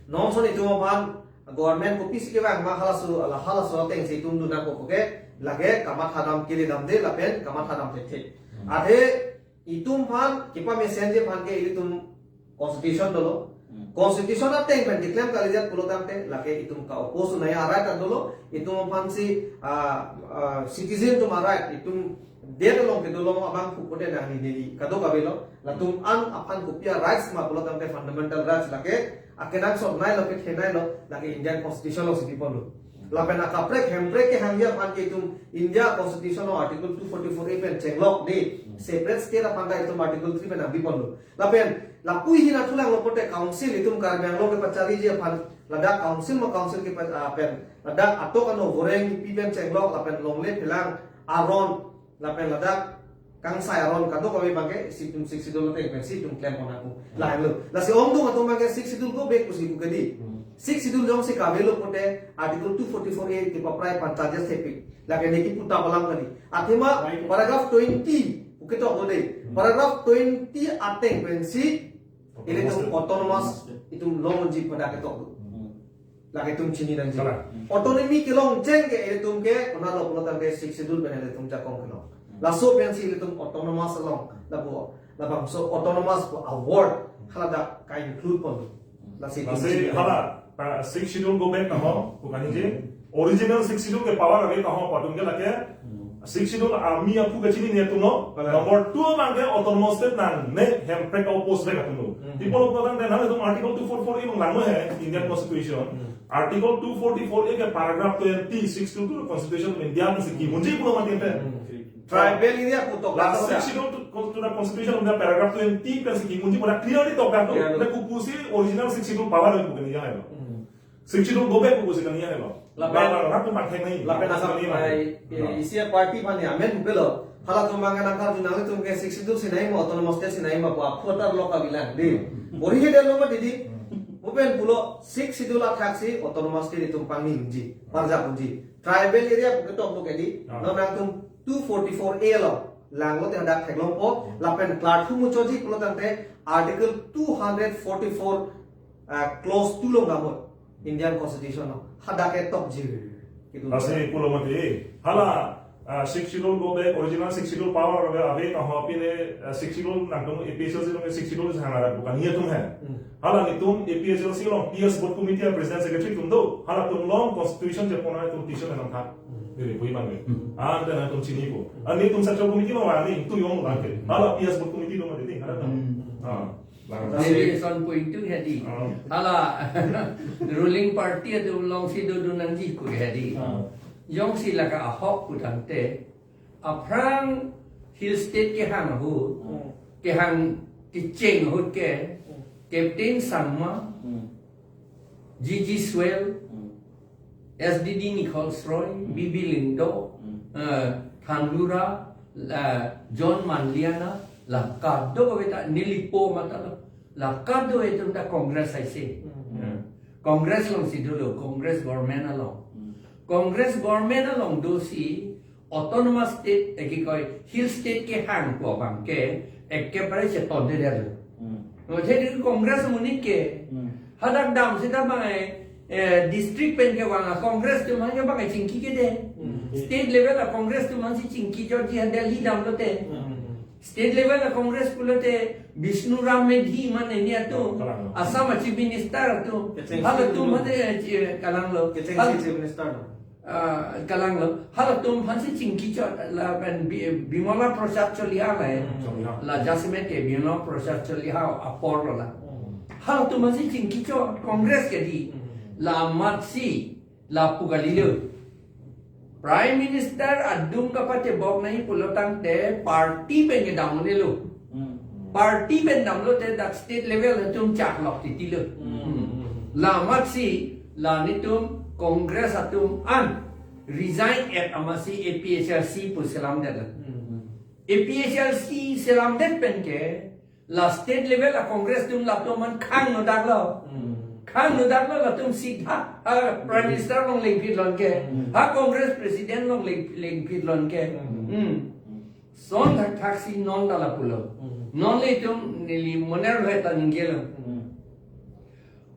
non son itum aphan government kopisi kevang ma halaso, ala halaso ateng si itum dun nangkok ke, lake kamatha dam kele damde lapen kamatha dam thekthe. Hmm. Athe itum aphan kepamesenji aphan ke ilitum constitution dolo. Hmm. Constitution ateng pen keklem kali jat pulo tangte lake itum ka-oppose nangji a-right ta dolo, itum aphan si, ah, ah, citizen atum a-right, itum det along kedo along abang pu kote nangji neli kadokave lo, latum an aphan kopi a-rights ma pulo tangte fundamental rights lake akenangsot nai lo, kethe nai lo, lake Indian Constitution along si pipon lo. Lapen akaprek hemprek kehangji aphan ke itum India Constitution along Article two forty-four A pen chenglok dei, separate state aphan ta itum Article three pen nangpipon lo. Lapen lapu ahin athulang lo pote council itum Karbi Anglong kepachariji aphan, ladak council ma council kepa-, ah, pen, ladak atok ano goreng ipi pen chenglok, lapen longle phelang aron, lapen ladak kangsai aron kadokave abang ke si itum Sixth Schedule ateng pen si itum klem pon nangkok. Lahenlo. Lasi ongdung atum abang ke Sixth Schedule go back pusi pu ke dei. Hmm. Sixth Schedule jongsi kavelo pote Article two forty-four A kepaprai aphan charges thepik. Lake ne kipu ta alam kali. Athema Right. paragraph twenty pu ketok lo dei. Hmm. Paragraph twenty ateng pensi ilitum Autonomous state. Autonomous itum long unji pada ketok lo. Hmm. Lake itum chini nangji. Kalang. Autonomy kelong cheng ke ilitum ke, konatlo pulo tangte Sixth Schedule pen ilitum jakong kelong. Laso pensi ilitum autonomous along, lapu Labangso autonomous pu a-word hala dak ka-include pon. Lasi Lasi tingsi hala, uh, Sixth Schedule go back kaho, bukan ini. Original Sixth Schedule ke power ave kaho, atum ke lake Sixth Schedule ami aphu kachini ni atum lo. Kalang. Number two abang ke autonomous state nangne, Hemprek oppose back atum lo. Hmm. People of Kalang, then halatum Article two four four A abang langno he, Indian Constitution. Hmm. Article two forty-four A ke paragraph twenty-six to the Constitution of India, si kimunji pulo mati ente. Hmm. Tribal area pu tok Last tok Sixth Schedule to, to the Constitution of the paragraph twenty pen si kimunji pu clearly tok tok. Clearly. Na kopusi original Sixth Schedule power ave pu kani ya lo. Hmm. Sixth Schedule go back pu si kani ya lo. Lapen Lapen orang tu pakai ni. Lapen asap Ni. Ai, eh, isi a party aphan ya, amen pulo. Halatum abang nangkarju nanglitum ke Sixth Schedule si nangji ma, autonomous state si nangji ma pu aphu atar lo kabilang, dei. Bori he delo ma, dei. Mo pen pulo Sixth Schedule athak si autonomous state itum pangni unji, parjap unji. Tribal area pu ketok lo ke, dei. Ah. Non nangtum two forty-four A lo. Langlote hadak theklongpo, lapen klarthu muchotji pulo tangte Article two hundred forty-four, uh, clause two lo ngamot Indian Constitution lo. Hadak ke tokji. Itu Lasi pulo mati. Hala, uh, Sixth Schedule go back, original Sixth Schedule power ave, ave kaho apine, uh, Sixth Schedule nangtum A P H L C nang Sixth Schedule si hangara bukan iya tum hai. Hmm. Hala nitum A P H L C along P S Board Committee a President Secretary atum do. Halatum along Constitution je pona atum petition nangtha. Hmm. Dei, pui bang dei. Hmm. Ah, dan atum chini ko. Ani atum Central Committee lo ani, tu yong lang ke. Hala P S Board Committee lo mati, hala tu. Hmm. Ah. Lang. Jadi, son point tu ya, dei. Ah. Hala ruling party atum along si dodun nangji ko ya, dei. Ah. Jongsi lake ahok pu tangte, aphrang Hill State kehang ahut, Hmm. kehang kecheng ahut ke, Hmm. Captain Sangma, Hmm. G G Swell, Hmm. S D D Nichols Roy, Hmm. B B Lyngdoh, Hmm. eh, Thandura, eh, John Manliana, la kadokave ta nelipo mata lo. La kadokave atum ta Congress aisi. Hmm. Eh, Congress along si dolo, Congress government along. Hmm. Congress government along do si autonomous state, eh, ki koi, Hill State kehang pu abang ke, ekebare chetonde detlo. Hmm. Lo, jadi Congress amonit ke, Hmm. hadak dam seta bang, eh, district pen kevang a Congress atum aphan ke bang chingki ke dei. Hmm. State level a Congress atum aphan si chingki jotji ha Delhi damlote. Hmm. State level a Congress pulote Bishnu Ram Medhi mane ni atum. Kalang. Assam a Chief Minister atum. Kecheng Halatum si mane, eh, chi-, kalang lo. Kecheng Hal- si Chief Minister lo. Ah, kalang lo. Halatum aphan si chingki chot lapen Bi-, Bimala Prasad Choliha la, eh. Hmm. Choliha. La jasemet ke Bimala Prasad Choliha apor lo la. Hmm. Halatum aphan si chingki chot Congress ke dei. Hmm. La amat si lapu kalilo. Prime Minister adung kapatebok nangji pulo tangte party pen kedam un-elo. Hmm. Party pen damlote dak state level atum chaklok titilo. Hmm. Hmm. La amat si la nitum Congress atum an resign et amatsi A P H L C pu selamdet. Hmm. A P H L C selamdet pen ke la state level a Congress atum latum aphan khang nodak lo. Hmm. Khang nodak lo latum sitha, ha, Prime Minister along lengphit lon ke. Hmm. Ha Congress President along leng-, lengphit lon ke. Hmm. Hmm. Son thakthak si non ta lapulo. Hmm. Non le itum neli moner le ta ningjelo. Hmm.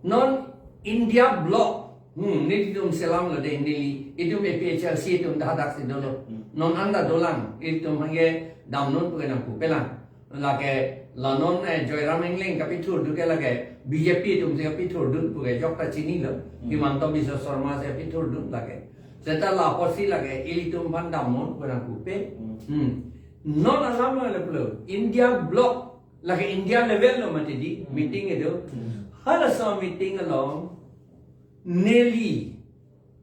Non India bloc, hmm, nelitum selamlo dei, neli, itum A P H L C atum ta hadak si dolo. Hmm. Non anta dolang, itum hangke damnon pu ke nangpupelang. Lake la non, eh, Joyram Engleng kapithurdun ke lake B J P atum si kapithurdun pu ke jokta chinilo. Hmm. Himanta Biswa Sarma si kapithurdun lake. Seta la apotsi lake ilitum aphan damnon pu ke nangpupe. Hmm. Hmm. Non alam le pulo, India bloc, lake India level lo mati dei, Hmm. meeting kedo. Hmm. Halaso meeting along neli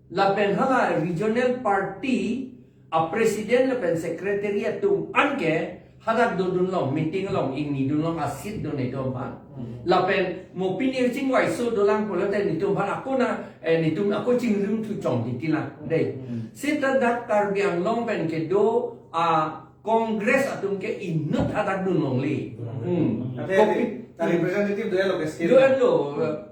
lapen hala regional party a president lapen secretary atum an ke hadak dodun long, meeting along, ingnidun long, a seat dun itum aphan. Hmm. Lapen mo pini chingvaiso dolang pulote nitum aphan ako na, eh, nitum ako chingrum thu chong titilang. Dei. Hmm. Seta dak Karbi Anglong pen kedo a Congress atum ke inut hadak dun longle. Hmm. Hmm. Ate Kopi- ta representative do-et lo ke state. Do-et lo,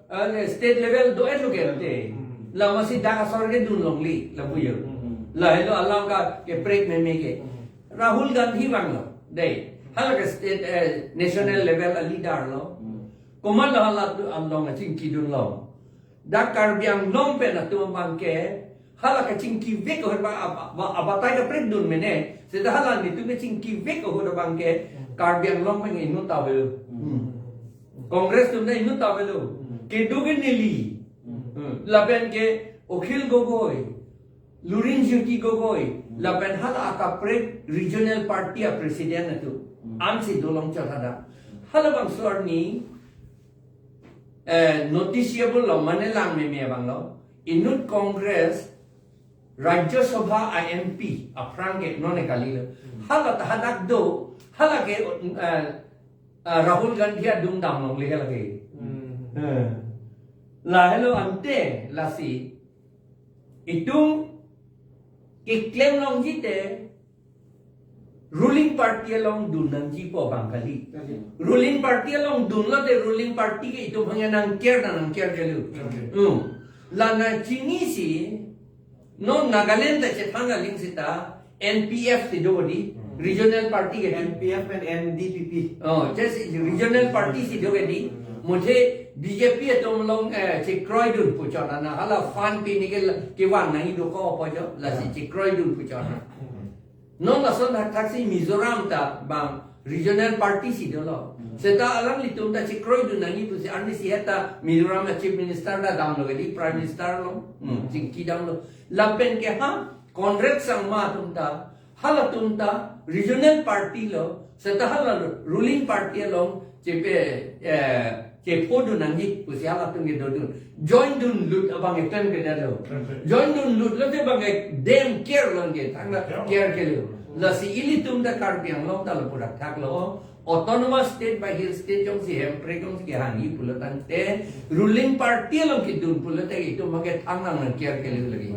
eh, state level do-et lo ke ante. Hmm. La amatsi dak asor ke dun longle, lapu jo. Hmm. Lahelo alam ka keprek meme ke. Hmm. Rahul Gandhi vanglo, dei. Hala ke state, eh, national level a leader lo. Hmm. Komat lo hala tu along achingki dun lo. Dak Karbi Anglong pen atum abang ke, hala kachingki vek ahut abang aba-, aba-, abatai kaprek dun mene. Seta hala nitum kachingki vek ahut abang ke, Karbi Anglong pen inut ta avelo. Hmm. Congress atum ta inut ta avelo. Hmm. Kedo ke neli. Hmm. Hmm. Lapen ke Akhil Gogoi, Lurinjyoti Gogoi, Hmm. lapen hala akaprek regional party a president atum. Hmm. Ansi dolong chot hadak. Halabangso arni, eh, noticeable lo, mane lang meme abang lo. Inut Congress Rajya Sabha a M P aphrang ke non ke kalilo. Hmm. Hala ta hadak do, hala ke, eh, eh, Rahul Gandhi adung dam longle hala ke. Hmm. Eh. Lahelo ante lasi itum keklem longji te ruling party along dun nangjipo abang kali. Kali. Ruling party along dunlote ruling party ke itum hanya nangker nang nangker kelu. Kali. Hmm. La nangchinisi, non Nagaland ta chethan aling sita N P F si do di, Hmm. regional party ke di. N P F pen N D P P. Oh, just regional party si do ke di. Hmm. Muthe B J P atum along, eh, chekroidun pu chot ana, hala fund pini ke la, kevan nangji dokok pu chot, lasi Hmm. chekroidun pu chot ana. Hmm. Non lason hakthaksi Mizoram ta bang regional party si dolo. Hmm. Seta alanglitum ta chekroidun nangji pusi arnisi heta Mizoram a Chief Minister ta damlo ke di, Prime Minister lo. Hmm, Hmm. chingki damlo. Lapen ke ha, Conrad Sangma atum ta, halatum ta regional party lo. Seta hala ruling party along chepe, eh, chephodun nangji pusi halatum ke dodun. Joindunlut abang eklem ke dalo. Joindunlut lote bang ekdem care lo ke, thangta Ya. care kelo. Lasi ilitum ta Karbi Anglong ta lapu dak thaklo. Autonomous state ba hill state jongsi Hemprek jongsi kehangji pulo tangte ruling party along kedun pulote itum abang ke thang nang nang care kelo lagi.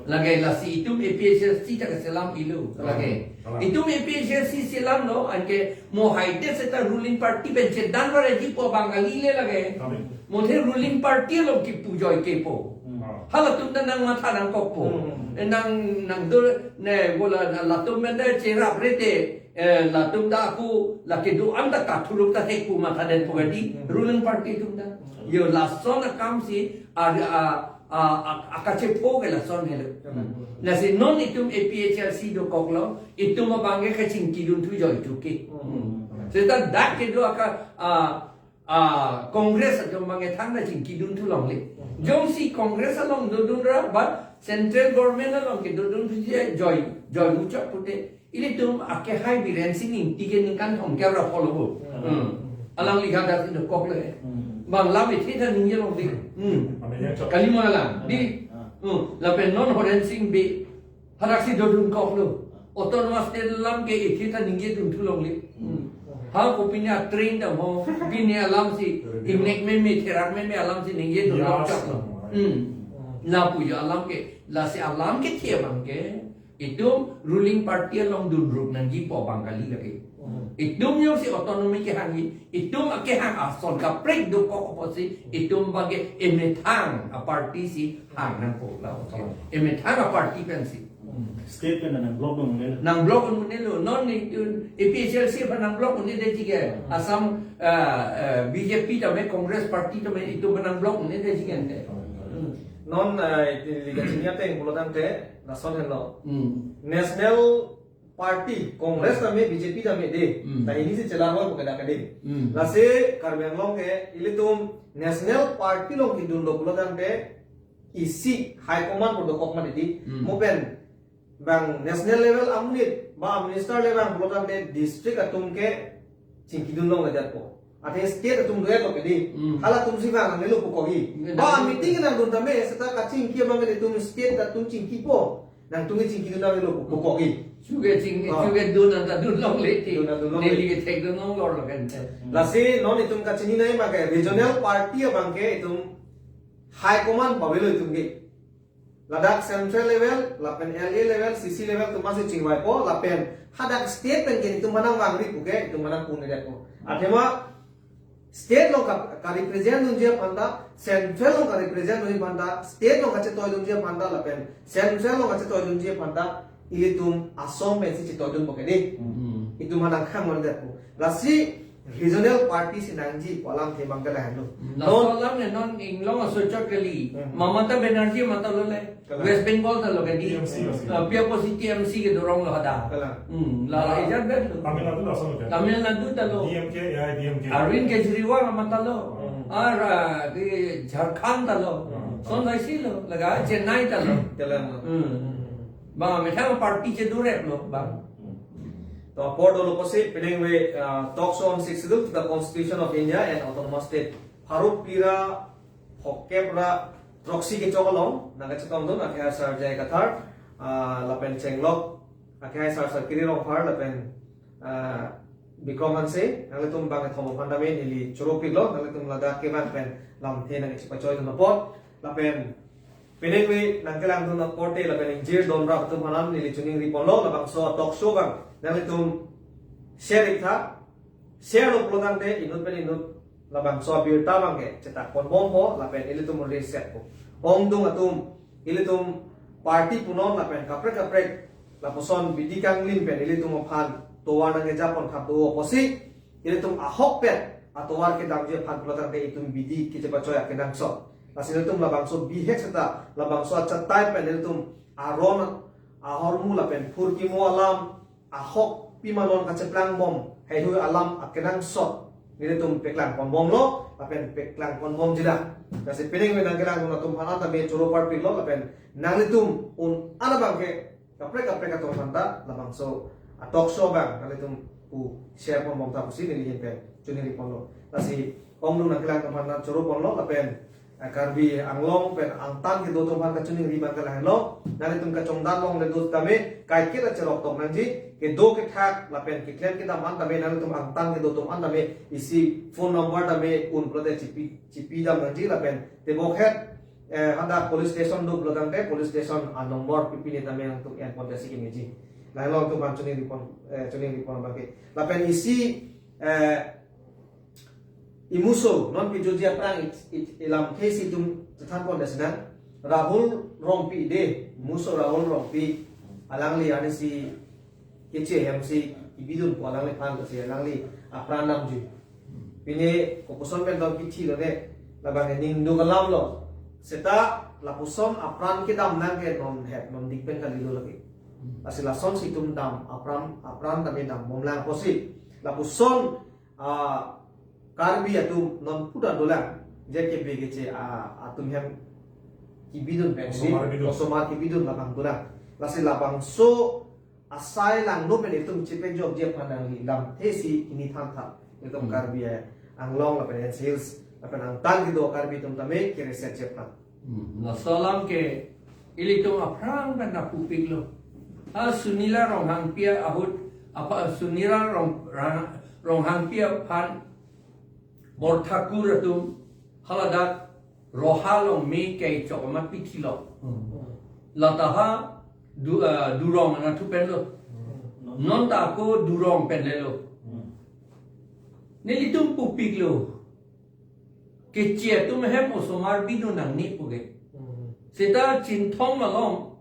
Lagi lasi itum A P H L C ta keselam ilo lagi. Alam. Itum A P H L C selamlo, anke mo haite seta ruling party pen chedan vare jipo abang kali le lage. Amin. Muthe ruling party along kipu joikepo. Hmm. Halatum ta nangmatha nangkokpo. Hmm. Eh, nang, nang do, ne, bola, na, latum pen ta cherap rete, eh, latum ta aku, la kedo-an ta kathuluk ta thek pu matha den pu kadi, Hmm. ruling party atum ta. Hmm. Yo, lason akamsi, a, a, a, a, akachepho ke lason helo. Hmm. Lasi non itum A P H L C dokoklo, itum abang ke kachingkidun thu joi thuke. Hmm. Seta dak kedo aka, a, a, Congress atum abang ke thangta chingkidun thu longle. Hmm. Jongsi Congress along dodun ra, but central government along kedodun thu je joi, joi muchot pute. Ilitum akehai Biren Singh Ingti ke ningkan thomkep ra follow bo. Hmm. Hmm. Alangli hadak si dokok le. Hmm. Bang lam ethe ta ningje longle. Hmm. Amin ya, chok. Kalima alam. Di. Ah. Hmm. Lapen non Horen Sing Bey. Hadak si dodun koklo. Autonomous state alam ke ethe ta ningjedun thu longle. Hmm. Ha ko pini a train dam ho. Pini alam si. Ingnek meme, therak meme alam si ningjedun Ya, choklo. Hmm. Lapu ya alam ke. Lasi alam kethe abang ke. Itum ruling party along dunrup nangjipo abang kali lagi. Hmm. Itum jongsi autonomy kehangji, itum akehang ason kaprek dokok apotsi, itum abang ke emethang a party si hang nangpo la. Okay. Emethang a party pensi. Hmm. State pen nang block dun-unlo. Nang block dun-unlo. Non itum A P H L C aphan nang block un-e detji ke. Hmm. Assam, ah, ah, B J P tame, Congress party tame, itum aphan nang block un-e detji ke ante. Hmm. Non, ah, ilitum kachini ateng pulo tangte, lason henlo. Hmm. National Party, Congress tame, B J P tame de. Hmm. Ta hini si chelaroi pu ke dak ke de. Hmm. Lasi Karbi Anglong ke ilitum National Party along kedunlo pulo tangte isi High Command pu dokok mati di. Hmm. Mo pen bang national level amonit, ba minister level pulo tangte district atum ke chingkidun longledetpo. Athe state atum do-et lo ke di. Hmm. Halatum si vang nangne lo pu kogi. Hmm. Ba meeting nangdun tame seta kachingki abang ke itum state atum chingkipo. Nangtum ke chingkidun nangne lo pu kogi. Chuke ching, Oh. chuke dun anta dun longle ti. Dun anta dun longle. Neli ke thekdun longlor lo kan. Hmm. Lasi non itum kachini nai ma ke regional party abang ke itum high command pu avelo itum ke. Ladak central level, lapen L A level, C C level atum si chingvaipo, lapen hadak state pen ke itum aphan nangvangri pu ke, itum aphan nangpu-un-edetpo. Athema state along ka, ka represent dunji aphan ta, central along ka represent dunji aphan ta, state along kachetoidunji aphan ta, lapen central along kachetoidunji aphan ta, ilitum Assam pensi chetoidunpo ke de. Hmm. Itum aphan nangkhang-un-edetpo. Lasi regional party si nangji pu alamthe abang ke lahenlo. Laso alam le non inglong aso chot kali. Hmm. Mamata Banerjee matha lo le. Kalang. West Bengal ta lo kali. T M C, T M C. Ah, pia pusi T M C kedo rong lo hadak. Kalang. Hmm, la Ah, ejat bet lo. Tamil Nadu lason lo kan? Tamil Nadu ta lo. D M K, A I D M K. Arvind Kejriwal matha lo. Hmm. Ara di Jharkhand ta lo. Hmm. Son laisi lo. Laga Chennai ta lo. Kalang. Hmm. Bang methang party chedurep lo bang. To apor dolo pusi penang ve, ah, talk show on Sixth Schedule to the Constitution of India and Autonomous State. Pharo phli ra phongkep ra throksi kechok along nangkachetongdun akhai sar J I Kathar, ah, lapen chenglok akhai sar Sarkiri Rongphar lapen, ah, Bikram Hanse, nanglitum bangkethom aphan tame neli choro piklo, nanglitum ladak kevan pen lamthe nangkachepachoidun apot, lapen penang ve nangkelangdun aporte lapen ingjir don rap atum aphan neli choningri ponlo, labangso talk show abang nanglitum share iktha, share lo pulotangte inut pen inut labangso abirta abang ke chetak ponbompo lapen ilitum reset po. Ongdung atum ilitum party punon lapen kaprek kaprek lapuson bidi kanglim pen ilitum aphan tovar nangkejapon thap do pusi ilitum ahokpet atovar kedamji aphan pulotangte itum bidi kechepachoi akenangsot. Lasi ilitum labangso bihek seta labangso achatai pen ilitum aron ahormu lapen phurkimo alam ahok pima non kacheplangbom heihui alam akenangsot nelitum peklang ponbomlo lapen peklang ponbomjilang. Lasi penang ve nangkelangdun atum aphan tame choro parpiklo lapen nanglitum un-an abang ke kaprek kaprek atum aphan ta labangso a talk show abang nanglitum pu share ponbom tha pusi neli ahin pen choningri ponlo. Lasi ongdung nangkelangdun aphan choro ponlo lapen ah, Karbi Anglong pen angtan kedo atum aphan kachoningri abang ke lahenlo. Nanglitum kachongdat longle do tame kaiketa cherok tong nangji, kedo kethak lapen keklem kedam an tame nanglitum angtan kedo atum an tame isi phone number tame un pulote chipi, chipidam nangji lapen tebokhet, eh, hadak police station do pulotangte police station a number pipine tame nangtum en ponte si kemeji. Lahenlo atum aphan choningri pon, eh, choningri pon abang ke. Lapen isi, eh, imuso non pejutji aphrang i, i, ilamthe si itum chethan pon dasina Rahul Rongpi de, muso Rahul Rongpi alangli ani si keche hem si kebidun pu alangliphan si alangli apran damji. Pine kopuson pen tong kithi lo ne labang ke ning duk alam lo. Seta lapuson apran kedam nang ke non hep non dik pen kalilo lagi. Lasi lason si itum dam apran, apran tame dambomlang pusi. Lapuson ah, Karbi atum non puta dolang, je ke bege che, ah, atum hem kebidun pensi, osomar bidun, osomar kebidun labang dolang. Lasi labangso asai langno pen itum chepejokji aphan nangli lamthe si ini thantha. Itum Hmm. Karbi Anglong lapen N C Hills lapen angtan kedo Karbi atum tame kereset ji aphan. Hmm, laso alam ke ilitum aphrang pen nangpupiklo. Ha Sunila Ronghangpi ahut, apa Sunila Rong, Rang, Ronghangpi aphan Borthakur atum haladak Roha along me kechok amat pithilo. Hmm. Lata ha du, ah, Durong anatthu penlo. Hmm. Non ta ako Durong pen lelo. Hmm. Nelitum pupiklo. Keche atum hem osomar bidun nangne pu ke. Hmm. Seta Chinthong malom,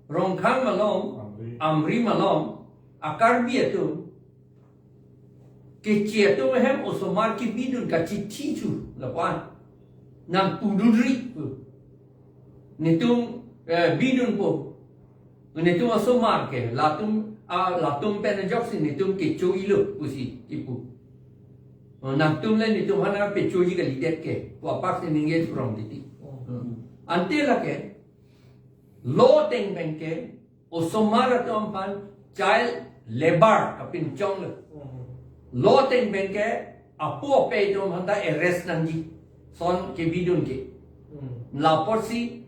Rongkhang malom, Amri. Amri malom, a Karbi atum. Keche atum hem osomar kebidun kachithi chu lapu-an. Nangpudunri pu. Netum, eh, bidunpo. Netum osomar ke, latum, ah, latum pen ajoksi netum kecho-ilo pusi kipu. Oh, nangtum le netum aphan pechoji kalidet ke, pu apak si ningje thurong titi. Hmm. Ante lake, law ateng pen ke, osomar atum aphan child labour kapinchong le. Hmm. Law ateng pen ke, apo ape atum aphan ta arrest nangji. Son kebidun ke. Hmm. Lapotsi,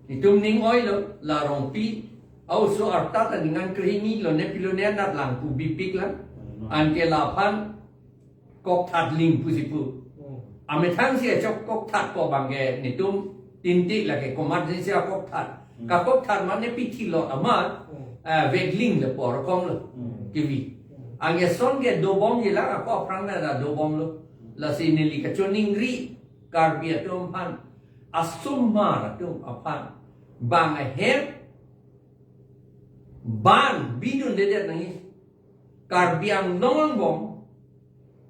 itum ning oilo, la Rongpi, a-oso arta ta ningan krehini lo ne pilo ne anat lang pu bipik lang. Hmm. Anke laphan kokthat ling pusi pu. Hmm. Amethang si achok kokthat ko abang ke netum tinti lake komat si akokthat. Hmm. Kakokthat mane pithilo amat, Hmm. eh, vekling le por kong lo. Hmm. Kivi. Hmm. Anke son ke dobomji lang ako aphrang ta dobomlo. Lasi neli kachoningri Karbi atum aphan, osomar atum aphan, bang ahem, ban bidundedet nangji. Karbi Anglong angbong,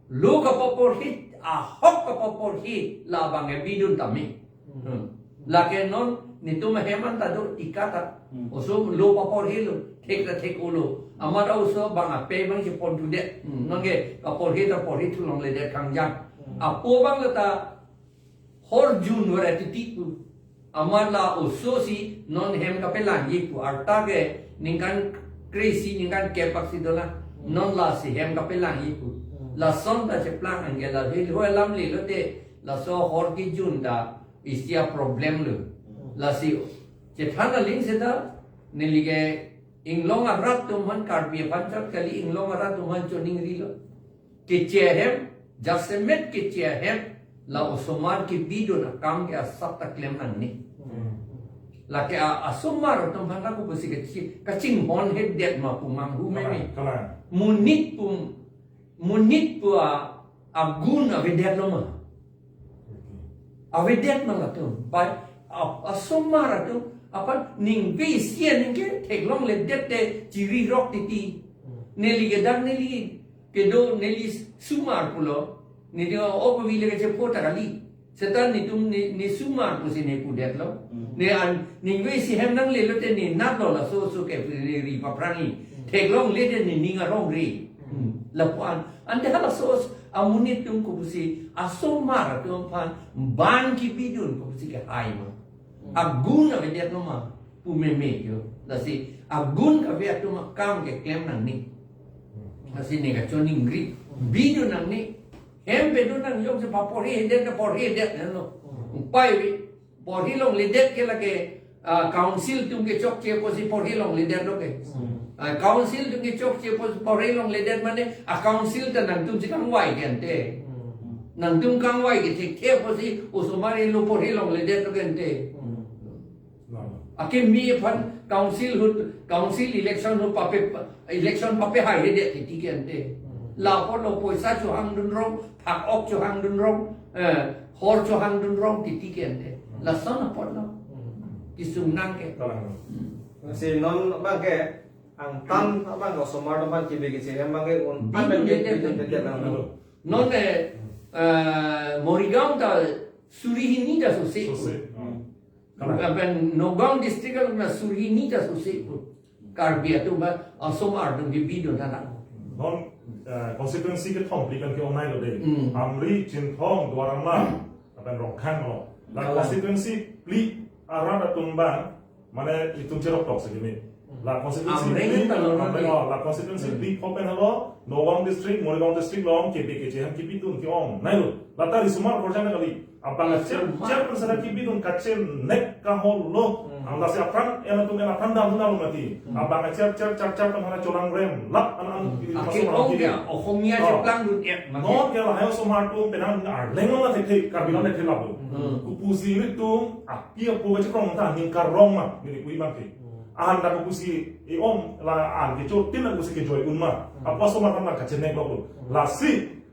Lo kapaporhi, ahok kapaporhi, labang e bidun tame. Hmm. Lake non, netum ahem an ta do tika ta. Hmm. Oso lo paporhi lo, thek ta thek-o lo. Amat oso bang ape bang si pon thudet. Hmm. Non ke kaporhi ta porhi thu longledet kangjang. Hmm. Apo bang le ta hor jun variety ti pu. Amat la oso si non hem kapelangji pu. Arta ke ningkan kre-isi ningkan kep aksi dolang. Hmm. Non lasi hem kapelangji pu. Hmm. Lason ta cheplang anke la hil ho lam le lote laso hor kejun ta isi a-problem lo. Hmm. Lasi chethan aling seta neli ke inglong arat atum aphan Karbi aphan chot kali, inglong arat atum aphan choningri lo. Keche ahem, jasemet keche ahem, la osomar kebidun akam ke asap ta klem nangne. Hmm. Lake a, asomar atum aphan ako pusi kachi-, kachinghon hedet ma pu manghu meme. Kalang, kalang. Monit pu, monit pu a, agun avedet lo ma. Avedet ma latum. Bai, a, asomar atum aphan ningve isi aningke theklongle det te chiri rok titi. Hmm. Neli ke dak neli kedo neli sumar pulo. Neli o ko vile ke chepo ta kali. Seta netum ne, ne sumar pusi ne pudet lo. Hmm. Ne an, ningve isi hem nangle lote ne nat lo laso oso ke ne ri paphrangji. Hmm. Theklongle det ne ning arong ri. Hmm. Lapu-an. Ante halaso os-, amonit atum ko pusi asomar atum aphan bang kebidun ko pusi kehai ma. Hmm. Agun avedet lo ma pu meme yo. Lasi agun kave atum akam ke klem nangne. Hmm. Lasi ne kachoningri. Hmm. Bidun nangne. Hem pedun nang jongsi paporhi hedet, paporhi hedet lo. Hmm. Upai vi. Porhi longledet ke lake, ah, council atum kechokche pusi porhi longledet lo ke. Hmm. Ah, council atum kechokche pusi porhi longledet mane, ah, council ta nangtum si kangvai ke ante. Hmm. Nangtum kangvai ke thekthe pusi osomar lo porhi longledet lo ke ante. Hmm. Lama. Akimi aphan council ahut, council election ahut pape, election papehai hedet titi ke ante. Hmm. Lapu lo poisa chohangdun rong, phak-ok chohangdun rong, eh, hor chohangdun rong titi ke ante. Hmm. Lason apot lo. Hmm. Kesung nang ke. Kalang. Hmm. Si non abang ke, angtan abang ke osomar atum aphan kebi keche hem abang ke un-, bidun an ke ledet, bidun ledet lang. Betul. Non, eh, eh, Morigaon ta suri hini ta sose. Sose. Hmm. Kalang. Lapen Nagaon district along na suri hini ta sose pu. Karbi atum ba, asomar atum ke bidun tha nang. Non, eh, constituency kethom phli pen ke-ongnei lo dei. Hmm. Amri, Chinthong, Duar Amla, lapen Rongkhang lo. La Kalang. Constituency phli arat atum abang, mane itum cherok tok sekimi. Hmm. La constituency Amreng phli, ta lo Amreng, nanti. Oh, la constituency Hmm. phli pho pen halo, Nagaon district, Morigaon district along, kebi keche hem kebidun ke-ongnei lo. La ta risomar korjang kali. Abang acher, Risomar. Cher pen seta kebidun kachenek kaholo. Hmm. Ang lasi aphrang, en atum en aphrang damdun alo mati. Hmm. Abang acher, cher, cher, cher pen hana cholang rem. Lap an an Hmm. kiri Akhir masuk ong orang kiri. Ya, Ohomia Oh. Cheplang dun ek mati. Non ke lahai osomar atum penang Arleng lo thekthe, Karbi lo thekthe lapu. Hmm. Kopusi ilitum, api apo kachekrong ta, ningkarong ma, neli pu-i mati. Hmm. Ahan ta kopusi, i-om, la an kechotin la kopusi kejoi un ma. Hmm. Apo osomar aphan kachenek lo pu. Hmm. Lasi,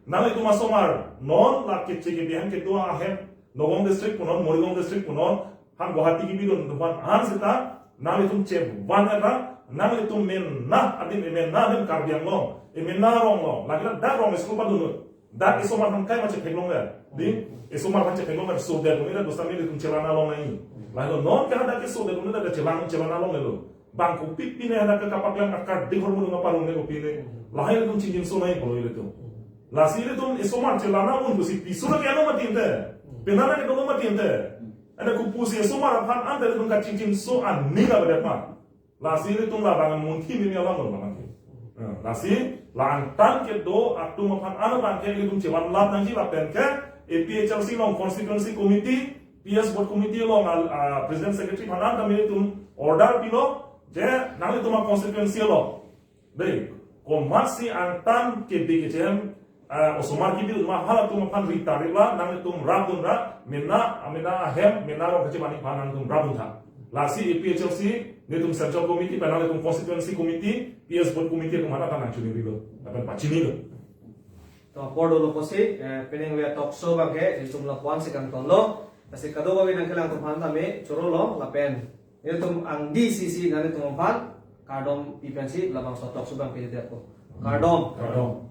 nanglitum asomar, non la keche kebi ahem kedo ahem, Nagaon district punon, Morigaon district punon, han Guwahati kebidun atum aphan, han seta, nanglitum chevan eta, nanglitum mena, adim mena adim Karbi Anglong, mena rong lo, lagi dak rong school padun, dak isomar aphan kaima chetheklong le, di, isomar aphan chetheklong le, so dak mena dosta nanglitum chelana long nai, lalu non ke dak so dak mena dak chelang, chelana long le lo. Bang kopi pine anak ke kapaklem akar di hormon ngapa long ne kopi ne. Hmm. Lahai ilitum chingjinso nai pulo ilitum. Hmm. Lasi ilitum isomar chelana un pusi piso lagi ano mati ante. Hmm. Penana ke dolo mati ante. Hmm. Ante kopusi isomar aphan ante ilitum kachingjinso aning avedet ma. Lasi ilitum labang munthi mimi alam lo mati. Hmm. Nah, lasi la angtan kedo atum aphan ano bang ke ilitum chevan lap nangji lapen ke A P H L C along constituency committee, P S board committee along, ah, president secretary aphan an kami ilitum order pilo, je nanglitum a-constituency along. Dei, komatsi angtan kebi keche hem, ah, osomar kebi ma halatum aphan ri ta ri la, nanglitum rapdun ra, mena, mena ahem, mena rong kachemani aphan nanglitum rapdun tha. Lasi A P H L C, nelitum central committee, pen nanglitum constituency committee, P S board committee atum aphan ta nangchoningri lo, lapen pachini lo. To apor dolo pusi, eh, penang via talk show abang ke, nelitum lapu-an si kangton lo. Lasi kadokave nangkelang atum aphan tame, choro lo, lapen. Nelitum angdi sisi nanglitum aphan, kardom pi pensi, labangso talk show abang ke jadi ako. Kardom. Kardom.